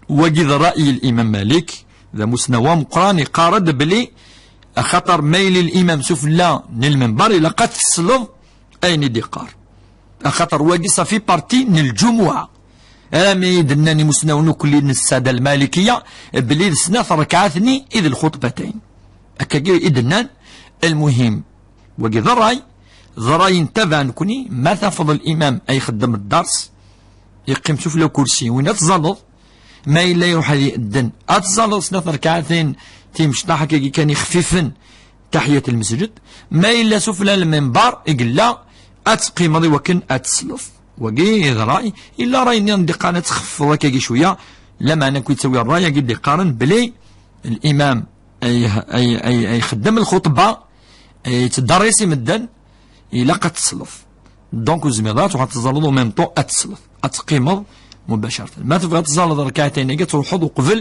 Wagi d ṛṛay n Imam Malik, d amusnaw ameqqran, iqqar-d belli axaṭer ma yili limam sufella n lmimbar, ilaq ad tesleḍ ayen i d-iqqar. Axaṭer wagi ça fait partie n lǧumuɛa. Armi i d-nnan imusnawen ukli n ssada lmalikiya belli d snat ṛekɛat-nni i d lxuṭbatayn. Akkagi i d-nnan. Lmuhim, wagi d ṛṛay, d ṛṛay n tabaɛ nekni, ma tafeḍ limam ay ixeddem dders, yeqqim sufella ukursi, win ad tẓalleḍ, ma yella iruḥ ad iedden, ad tẓalleḍ snat rkaɛatin timecṭaḥ akkagi kan ixfifen, taḥiyat lmesǧid, ma yella sufella lmimbar i yella, ad teqqimeḍ i wakken ad tesleḍ. Wagi d ṛṛay, yella ṛṛay nniḍen d-iqqaren ad txeffeḍ akkagi cwiya, lameɛna nekk yettawi ṛṛay-agi d-iqqaren belli limam ay, ay, ay, ay ixeddem lxuṭba, ay yettderris i medden, ilaq ad tesleḍ. Donc, ur tezmireḍ ara ad truḥeḍ ad teẓẓalleḍ en même temps ad tesleḍ. Ad teqqimeḍ mubacaratan. Ma tebɣiḍ ad teẓẓalleḍ rkaɛatayn-agi, ad truḥeḍ uqbel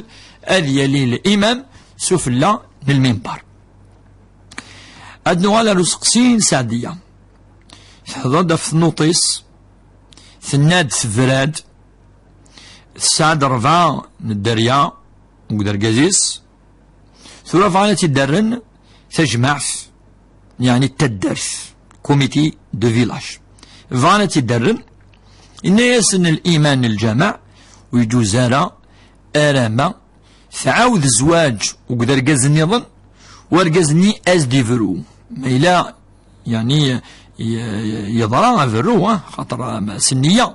ad yali limam sufella n lmimbar. Ad nuɣal ar useqsi n Seɛdiya. Tehḍer-d ɣef tnuṭ-is, tenna-d tebra-d, tesɛa-d rebɛa n dderya akked urgaz-is, tura bɣan ad tt-id-rren tajmaɛt, yeɛni taddart, comité de village. Bɣan ad tt-id-rren, inna-yasen liman n lǧameɛ ur yeǧuz ara, arama tɛawed zzwaǧ akked argaz nniḍen, u argaz-nni ad s-d-ibru. Ma yella, yeɛni, y-, y-, yeḍra aberru, ah, xaṭer, ah, ma-, s nniya.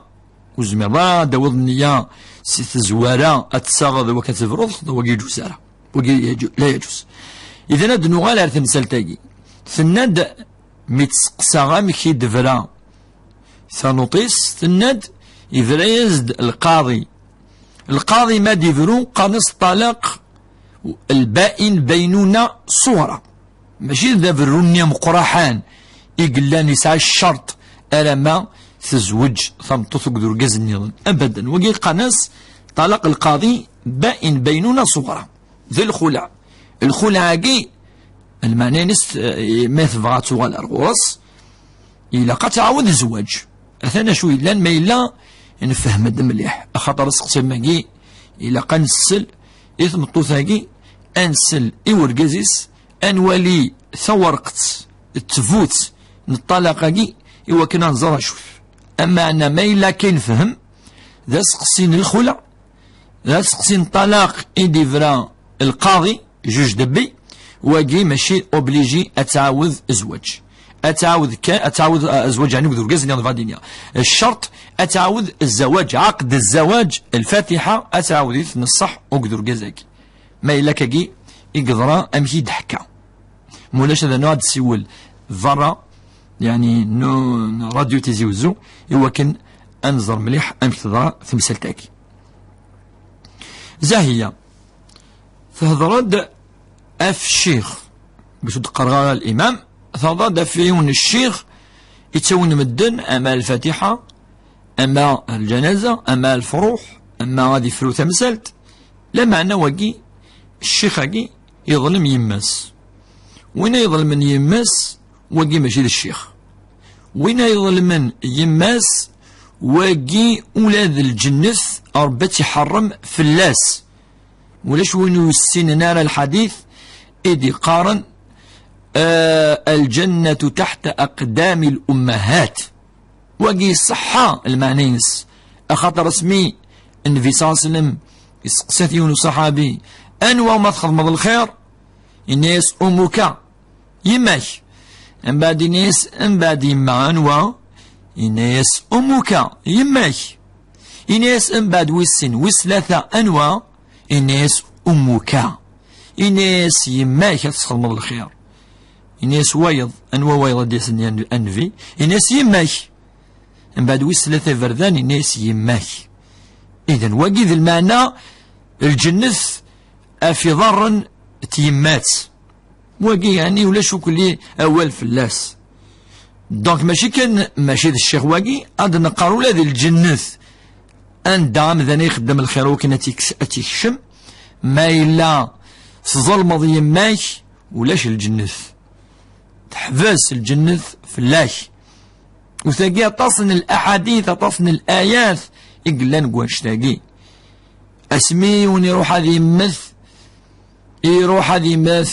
Ur tezmireḍ ara ad d-tawiḍ nniya si tezwara ad tessaɣeḍ i wakken ad tebruḍ, wagi ur yeǧuz ara. Wagi yeǧu-, la yeǧuz. Idan ad nuɣal ar temsalt-agi. Tenna-d, mi testeqsa amek i d-tebra tanuṭ-is, tenna-d, yebra-yas-d lqaḍi. Lqaḍi ma d-ibru, qqaren-as ṭṭalaq lba'in baynuna ṣuɣra. Mačči d aberru-nni ameqqraḥan i yellan yesɛa ccerṭ arama tezweǧ tameṭṭut akked urgaz nniḍen. Abadan. Wagi qqaren-as ṭṭalaq lqaḍi ba'in baynuna ṣuɣra. D lxula. Lxula-agi, lmeɛna-ines, eh, ma tebɣa ad tuɣal ar ɣur-s, ilaq ad tɛawed zzwaǧ. Atan acu yellan, ma yella nefhem-d mliḥ. Axaṭer aseqsi-agi, ilaq ad nessel i tmeṭṭut-agi ad nsel i urgaz-is, ad nwali tawerqet, ttbut n ṭṭalaq-agi, i wakken ad nẓer acu-t. Ameɛna ma yella akka i nefhem, d aseqsi n lxula, d aseqsi n ṭṭalaq i d-ibra lqaḍi, juge de paix, wagi mačči obligé ad tɛawed zzwaǧ. Ad tɛawed kan, ad tɛawed, ah, zzwaǧ, yeɛni, akked urgaz-nni, ad iniɣ. Ccerṭ ad tɛawed zzwaǧ, ɛaqd zzwaǧ, lfatiḥa, ad tɛawed-it n ṣṣeḥ akked urgaz-agi. Ma yella akkagi i yeḍra, amek i d-ḥekka. Mulac, ad nuɣ ad d-siwel berra, yeɛni, n, n radyu Tizi Wezzu, i wakken ad nẓer mliḥ amek teḍra temsalt-agi. Zahiya, tehder-d ɣef ccix, bac ur d-qqareɣ ara limam, tehder-d ɣef yiwen n ccix, ittawin medden, ama lfatiḥa, ama ljanaza, ama lefruḥ, ama ad ifru tamsalt. Lameɛna wagi, ccix-agi, yeḍlem yemma-s. Win ay iḍelmen yemma-s, wagi mačči d ccix. Win ay iḍelmen yemma-s, wagi ula d lǧennet, Ṛebbi ad tt-iḥeṛṛem fell-as. Ulac win ur yessinen ara lḥadit i d-iqqaren, ah, "Al-jannatu taḥta aqdami l-ummahat." Wagi ṣṣeḥḥa lmeɛna-ines, axaṭer asmi Nnbi ṣalla Llahu ɛalayhi wa sallam iseqsa-t yiwen uṣaḥabi: "Anwa ma txedmeḍ lxir?" Yenna-yas: "Ummuka, yemma-k." Mbeɛd yenna-yas: "Mbeɛd yemma, anwa?" Yenna-yas: "Ummuka, yemma-k." Yenna-yas: "Mbeɛd wis sin, wis tlata, anwa?" Yenna-yas: "Ummuka." Yenna-yas: "Yemma-k ad tesxedmeḍ lxir." Yenna-yas wayeḍ, anwa wayeḍ ad d-yasen, a Nnbi? Yenna-yas: "Yemma-k." Mbeɛd wis tlata iberdan, yenna-yas: "Yemma-k." Idan, wagi d lmeɛna, lǧennet af iḍarren n tyemmat. Wagi, yeɛni, ulac ukli awal fell-as. Donc, mačči kan, mačči d ccix wagi, ad neqqar ula d lǧennet, anda amdan ixeddem lxir wakken ad tt-ikes-, ad tt-ikcem, ma yella tẓelmeḍ yemma-k, ulac lǧennet. Teḥbes lǧennet fell-ak. U tagi aṭas n laḥadit, aṭas n layat i yellan deg wannect-agi. Asmi yiwen iruḥ ad yemmet, iruḥ ad yemmet,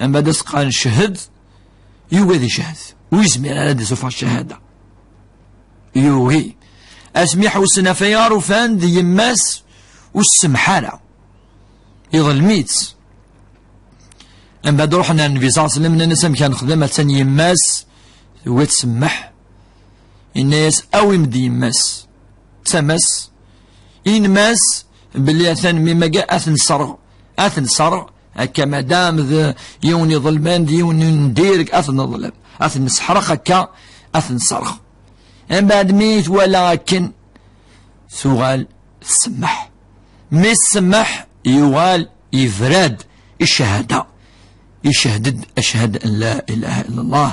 mbeɛd as-qqaren ched, yugi ad iched. Ur yezmir ara ad isufeɣ ccahada. Yugi. Asmi ḥewsen ɣef ayen ufan d yemma-s, ur tsemmeḥ ara. Iḍlem-itt. Mbeɛd ruḥen ar Nnbi ṣalla Llahu ɛalayhi wa sallam, nnan-as: "Amek ara nexdem, attan yemma-s tugi ad tsemmeḥ." Yenna-yas: "Awim-d yemma-s." Ttamen-as, yenna-as belli atan mmi-m-agi ad t-nserɣ, ad t-nserɣ, akka madam d yiwen iḍelmen, d yiwen n dirg, ad t-neḍlem, ad t-nesseḥreq akka, ad t-nserɣ. Mbeɛd mi twala akken, tuɣal tsemmeḥ. Mi tsemmeḥ, yuɣal yebra-d i ccahada. Icehhed-d: "Acḥadu an la ilaha illa Llah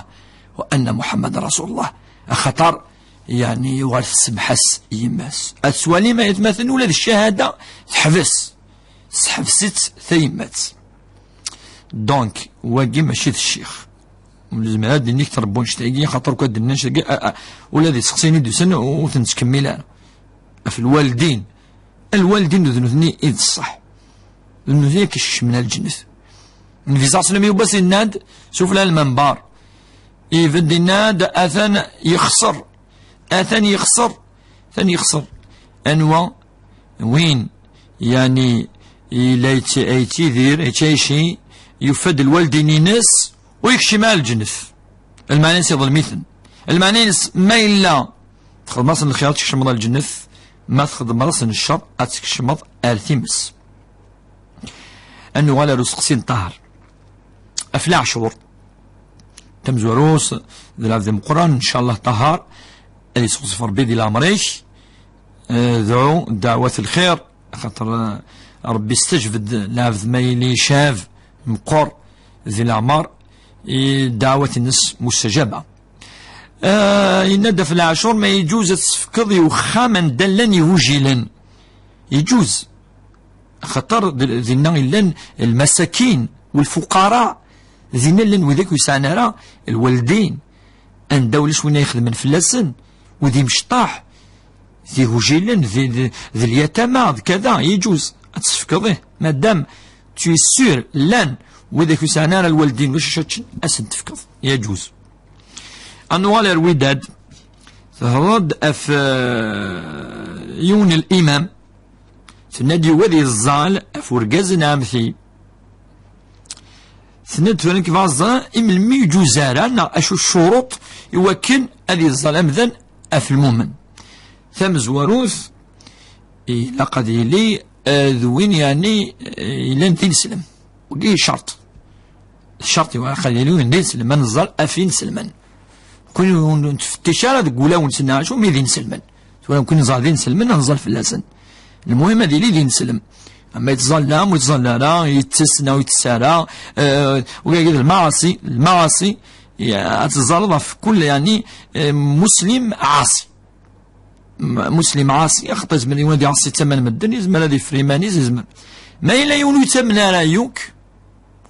wa anna Muḥammadan rasul Llah." Axaṭer, yeɛni, yuɣal tsemmeḥ-as yemma-s. Ad twalim, ay atmaten, ula d ccahada teḥbes. Tesḥebs-itt tayemmat. Donc, wagi mačči d ccix. Ur nezmir ad d-nini ktrebbu annect-agi, xaṭer kan d-nnan annect-agi, a, a, ula d iseqsiyen i d-usan ur ten-nettkemmil ara. Ɣef lwaldin. Lwaldin d nutni i d ṣṣeḥ. D nutni i k-iskecmen ar lǧennet. Nnbi ṣalla Llahu ɛalayhi wa sallam yiwwas yenna-d sufla lmenbar. Ibedd yenna-d: "Atan yexṣer. Atan yexṣer. Atan yexṣer." Anwa? Win, yeɛni, yella yett-, yettidir, yettɛici, yufa-d lwaldin-ines, ur yekcim ara lǧennet. Lmeɛna-ines iḍlem-iten. Lmeɛna-ines, ma yella txedmeḍ-asen lxir, tkecmeḍ ar lǧennet, ma txedmeḍ-asen ccer, ad tkecmeḍ ar times. Ad nuɣal ar useqsi n Ṭaher. Ɣef leɛcur, tamezwarut, d lɛebd ameqqran, ncallah Ṭaher, ad yesseɣzef Rebbi di leɛmer-ik, eh, dɛu ddeɛwat n lxir, axaṭer, eh, Rebbi yestajeb-d lɛebd ma yili yecɛeb, meqqer di leɛmer, i ddeɛwat-nnes mustajaba. Ah, yenna-d ɣef leɛcur, ma yeǧuz ad tesfekkeḍ i uxxam anda llan igujilen. Yeǧuz. Axaṭer d-, dinna i llan lmasakin, lfuqara. Dinna llan wid akk ur yesɛan ara lwaldin. Anda ulac win ay ixedmen fell-asen, wid imecṭaḥ, d igujilen, d, d, d lyatama, d kada, yeǧuz. Ad tesfekkeḍ, ih, madam tu es sûr, llan widak ur sɛan ara lwaldin bac ad ččen, ad sen-tefkeḍ, yeǧuz. Ad nuɣal ar Widad, tehḍer-d ɣef, eh, yiwen n limam, tenna-d yugi ad yeẓẓal ɣef urgaz n ɛemti. Tenna-d tura nekk bɣiɣ ad ẓreɣ i melmi yeǧuz ara, neɣ acu ccuruṭ i wakken ad yeẓẓal amdan ɣef lmumen. Tamezwarut, ilaq ad yili, eh, d win, yeɛni, eh, yellan d ineslem. Wagi ccerṭ. Ccerṭ, ilaq ad yili win d ineslem, ad neẓẓal ɣef inselmen. Kuni ur nettfettic ara deg wulawen-nsen acu mi d inselmen. Tura kuni neẓẓal d inselmen, ad neẓẓal fell-asen. Lmuhim ad yili d ineslem. Ama yettẓalla, ama ur yettẓalla ara, yettess neɣ ur yettess ara, eh, wagi d lmaɛasi, lmaɛasi, ya, ad teẓẓaleḍ ɣef kul, yeɛni, eh, muslim ɛasi. M-, muslim ɛasi, axaṭer yezmer yiwen ad iɛṣi ttaman medden, yezmer ad yeffer iman-is, yezmer. Ma yella yiwen ur yettamen ara yakk,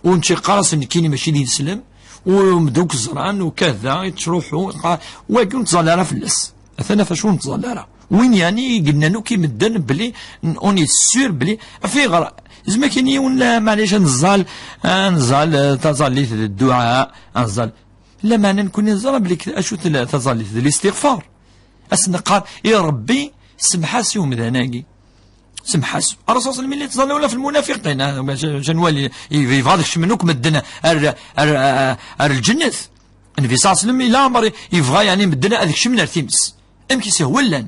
ur nečči qqar-as nekkini mačči d ineslem, u medden akk ẓran, u kada, yettruḥu, qa-, wagi ur nettẓalla ara fell-as. Atan ɣef acu ur nettẓalla ara. Win, yeɛni, i yennan akk i medden belli n-, on est sûr belli, ɣef ayɣer, yezmer kan yiwen, la, maɛlic, ad neẓẓal, ad neẓẓal, eh, taẓallit d dduɛa, ad neẓẓal. Lameɛna nekkni neẓra belli k-, acu tella taẓallit d listiɣfar. Ad s-neqqar i Ṛebbi, semmeḥ-as i umdan-agi. Semmeḥ-as. Ṛṛasul ṣalla Llahu ɛalayhi wa sallam yella yettẓalla ula f lmunafiqin, ah, bac, bac ad nwali, i-, yebɣa ad kecmen akk medden ar, ar, ar, ar lǧennet. Nnbi ṣalla Llahu ɛalayhi wa sallam yella ɛmer yebɣa, yeɛni, medden ad kecmen ar times. Amek i s-ihwa llan.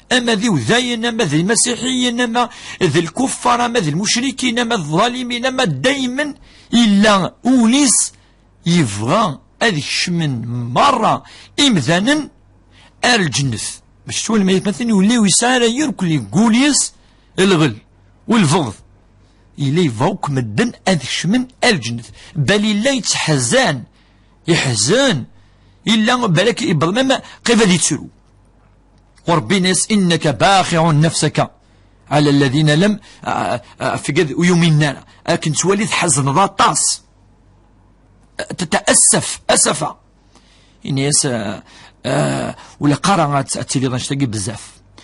Ama d iwdayen, ama d imasiḥiyen, ama d lkuffar, ama d lmucrikin, ama d ḍalimin, ama daymen yella ul-is yebɣa ad kecmen merra imdanen ar lǧennet. Bac twalem ay atmaten, ur yesɛi ara irkelli deg wul-is lɣel u lbeɣd. Yella yebɣa akk medden ad kecmen ar lǧennet. Bal yella yettḥezan, yeḥzen, yella balak yewweḍ même qrib ad yettru. Ur Ṛebbi yenna-yas: إنك باخع نفسك على الذين لم, a, a, ɣef wigad ur yuminen ara. Akken tettwali tḥezneḍ aṭas. Tetɛassaf, asafa. Yenna-yas, a, a, ur ilaq ara ad, ad tiliḍ annect-agi bezzaf.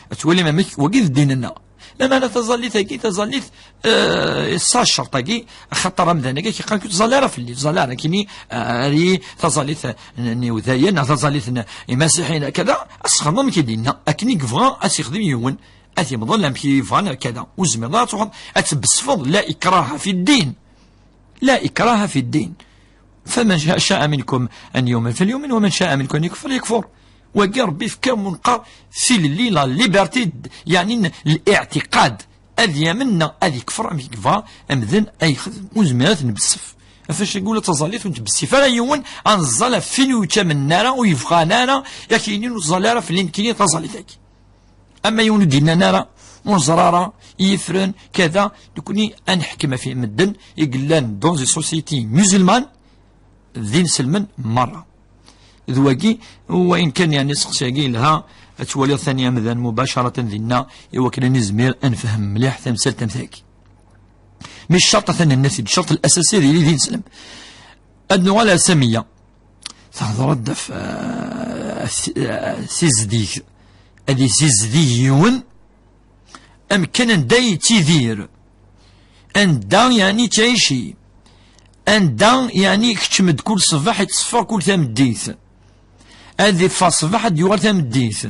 Ad twalim amek, wagi d ddin-nneɣ. Lameɛna taẓallit-agi, taẓallit, eh, sa ccerṭ-agi, axaṭer amdan-agi, ak-iqqar, ur ttẓalla ara fell-i, ur ttẓalla ara, kini, eh, ar-, taẓallit n, n iwdayen, neɣ taẓallit n imasiḥiyen, kada, ad s-texdem amek i d-yenna, akken i yebɣa ad s-yexdem yiwen, ad t-yemḍel amek i yebɣa, neɣ kada. Ur tezmireḍ ara ad truḥeḍ, ad tbessfeḍ, لا إكراه في الدين. لا إكراه في الدين. فمن شاء، شاء منكم أن يؤمن فليؤمن، ومن شاء منكم أن يكفر فليكفر. Wagi Ṛebbi yefka, am neqqar, tilelli, la liberté, yeɛni n liɛtiqad. Ad yamen neɣ ad yekfer, amek yebɣa amdan ad yexdem. Ur nezmir ad t-nbessef. Ɣef wacagi ula d taẓallit ur nettbessif ara yiwen, ad neẓẓal ɣef win ur yettamnen ara, ur yebɣan ara, yak yini ur ttẓalla ara fell-i nekkini taẓallit-agi. Ama yiwen ur d-yennan ara, ur neẓra ara, i yifren, kada, nekkni ad neḥkem ɣef medden i yellan dans une société musulmane, d inselmen merra. D wagi, wayen kan, yeɛni, seqsi-agi yelha, ad twaliḍ tani amdan mubacaratan dinna, i wakken ad nizmir ad nefhem mliḥ tamsalt am tagi. Mi ccerṭ, atan nenna-t-id, ccerṭ l-asasi ad yili d ineslem. Ad nuɣal ar Samiya. Tehḍer-d ɣef, eh, si-, eh, sizdeg. Ad yessizdig yiwen amkan anda yettidir, anda, yeɛni, yettɛici, anda, yeɛni, ikeččem-d kul ṣṣbeḥ, yettṣeffer kul tameddit. Ad iffeɣ ṣṣbeḥ, ad d-yuɣal tameddit.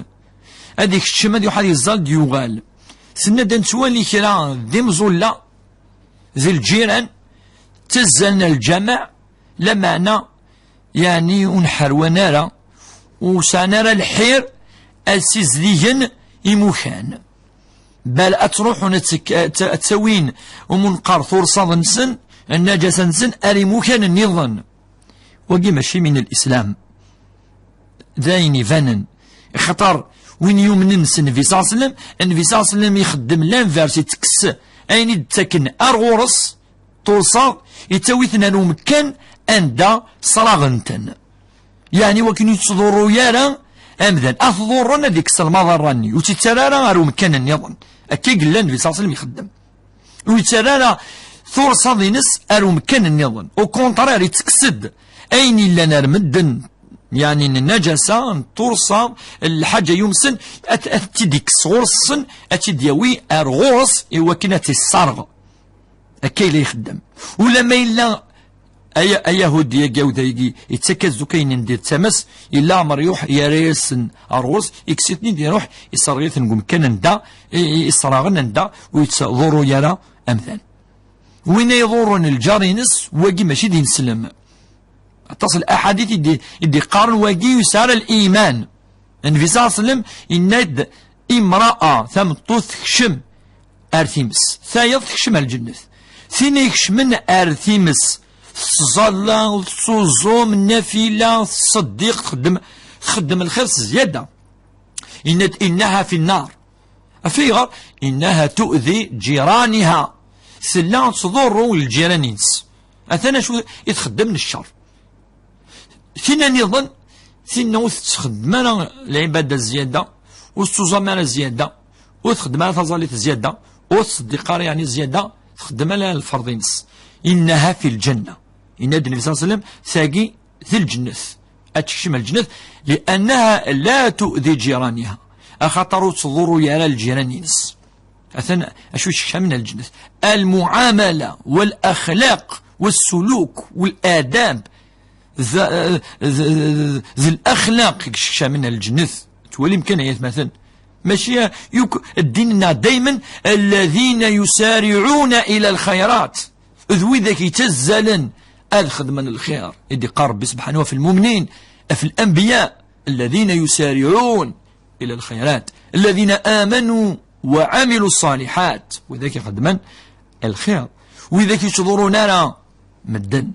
Ad ikeččem, ad iruḥ ad yeẓẓal, ad d-yuɣal. Tenna-d ad nettwali kra d imẓulla, d lǧiran, ttazzalen ar lǧameɛ, lameɛna, yeɛni, ur nḥerwan ara, ur sɛan ara lḥir ad ssizdigen imukan. Bal ad ttruḥun ad ttek-, ad t-, ad ttawin, am neqqar, tursaḍ-nsen, nnaǧasa-nsen, ar imukan nniḍen. Wagi mačči min lislam. D ayen ibanen. Axaṭer win yumnen s Nnbi ṣalla Llahu ɛalayhi wa sallam, Nnbi ṣalla Llahu ɛalayhi wa sallam ixeddem l'inverse, itekkes ayen i d-ttaken ar ɣur-s, tursaḍ, yettawi-ten ar umekkan anda sraɣen-ten. Yeɛni, wakken ur yettḍurru ara amdan. Ad t-ḍurren, ad ikkes lmaḍerra-nni. Ur tt-ittarra ara ar umekkan nniḍen. Akka i yella Nnbi ṣalla Llahu ɛalayhi wa sallam ixeddem. Ur yettarra ara tursaḍ-ines ar umekkan nniḍen. Au contraire, ittekkes-d ayen yellan ar medden. Yeɛni, n nnaǧasa, n tursaḍ, lḥaǧa yumsen, ad, ad tt-id-ikkes ɣur-sen, ad tt-id-yawi ar ɣur-s, i wakken ad tt-isserɣ. Akka yella ixeddem. Ulamma yella aya, ayahudi-agi, awdaygi, yettak-as-d akk ayen n di tama-s, yella Ɛmer yuḥ, yerra-yasen rruz, ikkes-iten-id, iruḥ, isserɣ-iten deg umkan anda i, i, isserɣen, anda ur yettḍurru ara amdan. Win ay iḍurren lǧar-ines, wagi mačči d ineslem. Aṭas n laḥadit i d-, i d-iqqaren wagi ur yesɛi ara liman. Nnbi ṣalla Llahu ɛalayhi wa sallam yenna-d, imra'a, tameṭṭut, tekcem ar times, tayeḍ tekcem ar lǧennet. Tin ikecmen ar times, tettẓalla, tettuẓum, nafila, tettṣeddiq, txeddem, txeddem lxir s zzyada. Yenna-d, innaha fi nnar. Af ayɣer? Innaha tu'di ǧiraniha. Tella tettḍurru lǧiran-ines. Atan acu i txeddem n ccer. Tin nniḍen, tin ur tettxeddem ara lɛibada zzyada, ur tettuẓam ara zzyada, ur txeddem ara taẓallit zzyada, ur tettṣeddiq ara, yeɛni, zzyada, txeddem ala lferḍ-ines. Innaha fi lǧenna. Yenna-d Nnbi ṣalla Llahu ɛalayhi wa sallam, tagi di lǧennet. Ad tekcem lǧennet, li'annaha la tu'di ǧiraniha. Axaṭer ur tettḍurru ara lǧiran-ines. Atan acu yessekcamen lǧennet. Lmuɛamala, wal axlaq, wassuluk, wal adab. D, d, d, d laxlaq i yessekcamen lǧennet. Twalim kan, ay atmaten. Mačči yakk ddin-nneɣ daymen, alladhina yusari'una ila lxayrat. D widak yettazzalen ad xedmen lxir. I d-iqqar Rebbi subḥanahu ɣef lmumnin, ɣef lanbiya, alladhina yusari'un ila lxayrat, alladhina amanu wa amilu ṣṣaliḥat. Widak ixeddmen lxir, widak yettḍurrun ara medden.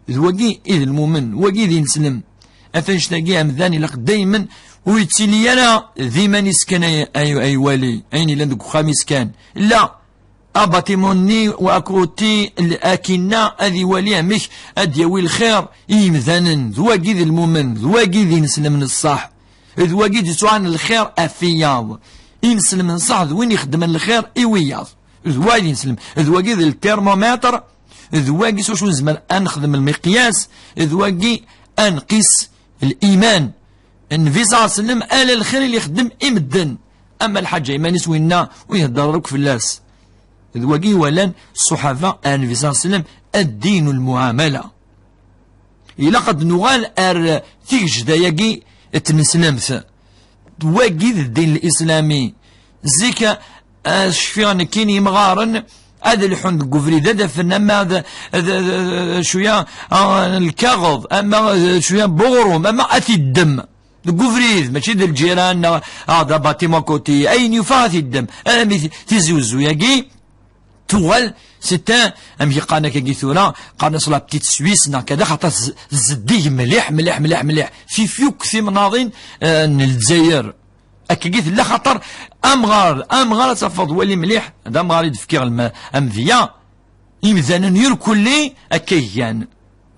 D wagi i d lmumen, wagi i d ineslem. Ɣef annect-agi, amdan ilaq daymen ur yettili ara d iman-is kan ay, ay, ay wali, ayen yellan deg uxxam-is kan. La, abatimu-nni u akuti l-, akinna ad iwali amek ad d-yawi lxir i yimdanen. D wagi d lmumen, d wagi d ineslem n ṣṣeḥ. D wagi d-yettwaɛen lxir ɣef wiyaḍ. Ineslem n ṣṣeḥ d win ixeddmen lxir i wiyaḍ. D wagi d ineslem. D wagi d le thermomètre. D wagi s wacu nezmer ad nexdem lmiqyas. D wagi ad nqis liman. Nnbi ṣalla Llahu ɛalayhi wa sallam, ala lxir i ixeddem i medden. Ama lḥaǧa iman-is, winna ur ihedder ara akk fell-as. D wagi i walan ṣṣuḥaba ar Nnbi ṣalla Llahu ɛalayhi wa sallam, ad-dinu lmuɛamala. Ilaq ad nuɣal ar tigejda-agi n tneslemt. D wagi d ddin lislami. Zik, ah, cfiɣ nekkini imɣaren ad lḥun deg ubrid, ad afen ama d, d, d, d, cwiya, ah, lkaɣeḍ, ama d cwiya n uɣrum, ama ad t-iddem deg ubrid, mačči d lǧiran neɣ, ah, d abatimu akuti, ayen yufa ad t-iddem. Armi t-, tizi uzzu-agi tuɣal, c'est un, amek i qqaren akkagi tura, qqaren-as la petite Suisse neɣ kada, xaṭer tz-, tzeddig mliḥ, mliḥ, mliḥ, mliḥ tif yakk timnaḍin, eh, n Lezzayer. Akkagi tella, xaṭer amɣar, amɣar ad tafeḍ, wali mliḥ, d amɣar i d-fkiɣ lma-, amedya, imdanen irkelli akka gan.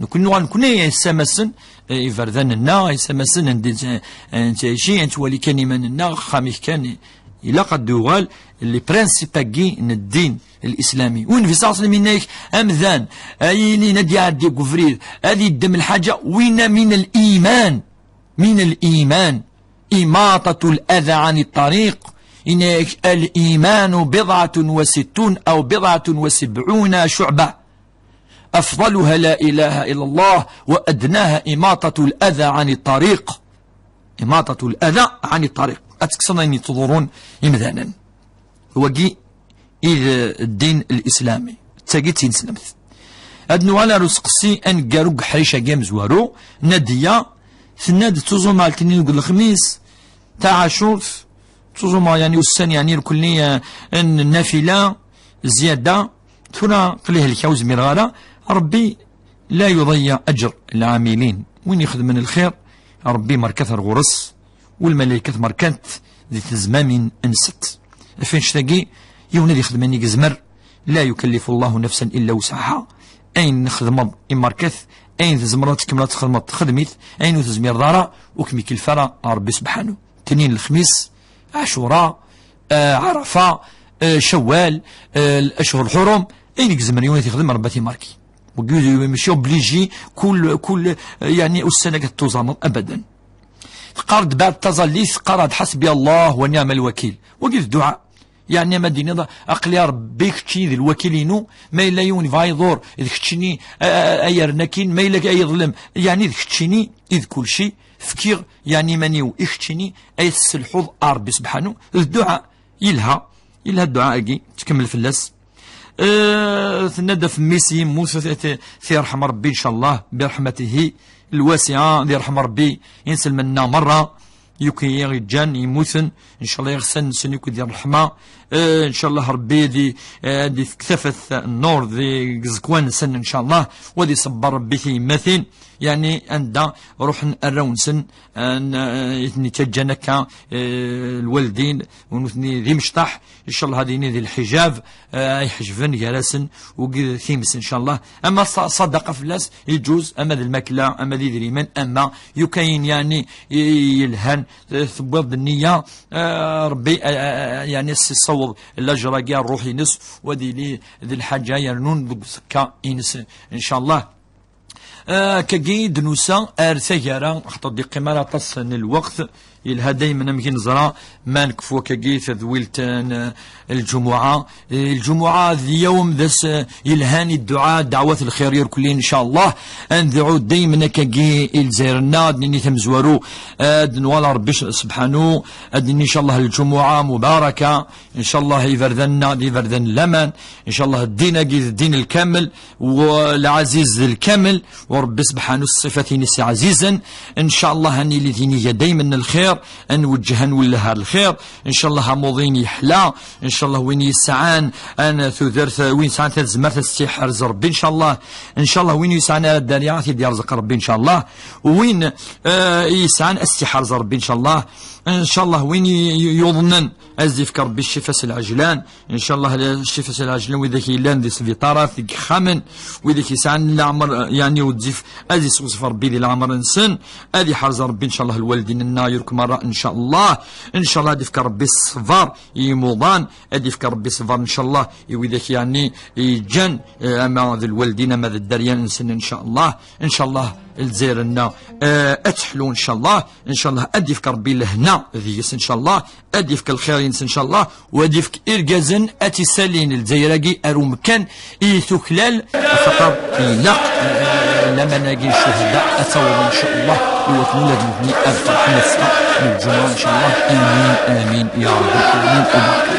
Nekkni nuɣal nekkni isamasen, eh, iberdan-nneɣ, isamasen anda nettɛici, nettwali kan iman-nneɣ, axxam-ik kan, ilaq ad d-uɣal les principes-agi n ddin lislami. U Nnbi ṣalla Llahu ɛalayhi wa sallam yenna-ak, amdan, ay ilin ad iɛeddi deg ubrid, ad iddem lḥaǧa, winna min liman, min liman. إماطة الأذى عن الطريق. إن الإيمان بضعة وستون أو بضعة وسبعون شعبة، أفضلها لا إله إلا الله وأدناها إماطة الأذى عن الطريق. إماطة الأذى عن الطريق. Ad tekkseḍ ayen yettḍurrun imdanen. Wagi i d ddin lislami. D tagi d tineslemt. Ad nuɣal ar useqsi aneggaru deg uḥric-agi amezwaru. Nadiya tenna-d, ttuẓumeɣ akken deg lexmis, taɛacurt, ttuẓumeɣ, yani, ussan, yani, irkelli, eh, n nafila, zzyada. Tura aql-i helkeɣ, ur zmireɣ ara. Rebbi la yuḍeyya ajr lɛamilin. Win ixedmen lxir, Rebbi merkat ar ɣur-s. Walmalaykat merkant di tezmamin-nsent. Ɣef annect-agi, yiwen ad ixdem ayen i yezmer, la yukallifu Llahu nafsan illa wusɛaha. Ayen nxedmeḍ imerkat, ayen tzemreḍ ad tkemmleḍ ad txedmeḍ, xdem-it, ayen ur tezmireḍ ara, ur kem-ikellef ara Ṛebbi subḥanu. Tnin, lexmis, Ɛacura, eh, Ɛarafa, eh, Cawwal, eh, lacur lḥurum, ayen i yezmer yiwen ad t-ixdem, Ṛebbi ad t-imerki. Wagi mačči obligé kul, kul, eh, yeɛni ussan-agi ad tuẓameḍ abadan. Teqqar-d beɛd taẓallit, teqqar-d: حسبي الله ونعم الوكيل. Wagi d dduɛa. Yeɛni, ma d-tiniḍ, aql-i a Ṛebbi, keččini d lwakil-inu, ma yella yiwen yebɣa iḍur, d keččini, a, a, a yerna akin, ma yella a yeḍlem, yeɛni d keččini i d kulci, fkiɣ, yeɛni, iman-iw i keččini, ay tesselḥuḍ a Ṛebbi sebḥanu, d dduɛa, yelha, yelha dduɛa-agi, tkemmel fell-as. Eh, tenna-d ɣef mmi-s yemmut, t-, t-, t-, yerḥem Ṛebbi, ncallah, birḥmatihi lwasiɛa, ad yerḥem Ṛebbi inselmen-nneɣ merra, yuki i ɣ-yeǧǧan yemmuten, ncallah iɣsan-nsen yuki di ṛṛeḥma, eh, ncallah Ṛebbi di, eh, ad ifk tafat nnur di iẓekwan-nsen, ncallah, wa ad iṣebber Ṛebbi tiyemmatin, yeɛni anda ruḥen arraw-nsen, eh, n-, eh, i ten-ittaǧǧan akka, eh, lwaldin, u nutni d imecṭaḥ, ncallah ad yini di lḥijab, eh, ay ḥejben gar-asen, u g-, times, ncallah. Ama ṣa-, ṣadaqa fell-as, iǧuz, ama d lmakla, ama d idrimen, ama yukayin, yeɛni, i-, yelhan, eh, tewwiḍ-d nniya, eh, Ṛebbi, eh, eh, yeɛni, s-, yessaweḍ lajr-agi ṛṛuḥ-ines, u ad yili d lḥaǧa yernun deg uẓekka-ines, ncallah. Eh, akkagi d-nusa ar taggara, xaṭer d-iqqim ara aṭas n lweqt, yelha daymen amek i neẓra, ma nekfu akkagi tadwilt n, eh, lǧumuɛa. Eh, lǧumuɛa d yawm d ass, eh, yelhan i dduɛa, ddeɛwat lxir irkelli, ncallah. Ad nedɛu daymen akkagi i Lezzayer-nneɣ, ad nini tamezwaru, eh, ad nwala Ṛebbi s-, sebḥanu, ad nini ncallah lǧumuɛa mubaraka, ncallah iberdan-nneɣ d iberdan n laman, ncallah ddin-agi d ddin lkamel, u lɛaziz d lkamel, u Ṛebbi sebḥanu s ṣṣifat-ines ɛzizen, ncallah ad nili di nniya daymen n lxir, ad nweǧǧeh, ad nwelleh ar lxir, ncallah amuḍin yeḥla, ncallah win yesɛan, an tudert, win yesɛan tazmert ad s-tt-iḥrez Ṛebbi, ncallah, ncallah win yesɛan ara dderya ad t-id-yerẓeq Ṛebbi, ncallah, win, eh, yesɛan ad s-tt-iḥrez Ṛebbi, ncallah, ncallah win y-, y-, yuḍnen ad s-d-yefk Ṛebbi ccifa s lɛejlan, ncallah, ccifa s lɛejlan, widak yellan di sbiṭarat, deg yexxamen, widak yesɛan leɛmer, yeɛni, uzzif, ad yesɣezf Ṛebbi di leɛmer-nsen, ad iḥrez Ṛebbi, ncallah, lwaldin-nneɣ yakk merra, ncallah, ncallah ad yefk Ṛebbi ṣṣber i yimuḍan, ad yefk Ṛebbi ṣṣber, ncallah, i widak, yeɛni, yeǧǧan, eh, ama d lwaldin, ama d dderya-nsen, ncallah, ncallah, Lezzayer-nneɣ, eh, ad teḥlu, ncallah, ncallah ad yefk Ṛebbi lehna deg-s, ncallah, ad yefk lxir-ines, ncallah, u ad yefk irgazen ad t-issalin Lezzayer-agi ar umkan i tuklal, axaṭer ilaq, eh, laman-agi n ccuhada ad taweḍ, ncallah, i wakken ula d nutni ad ferḥen ass-a n lǧumuɛa, ncallah. Amin, amin, ya Ṛebbi, amin, amin.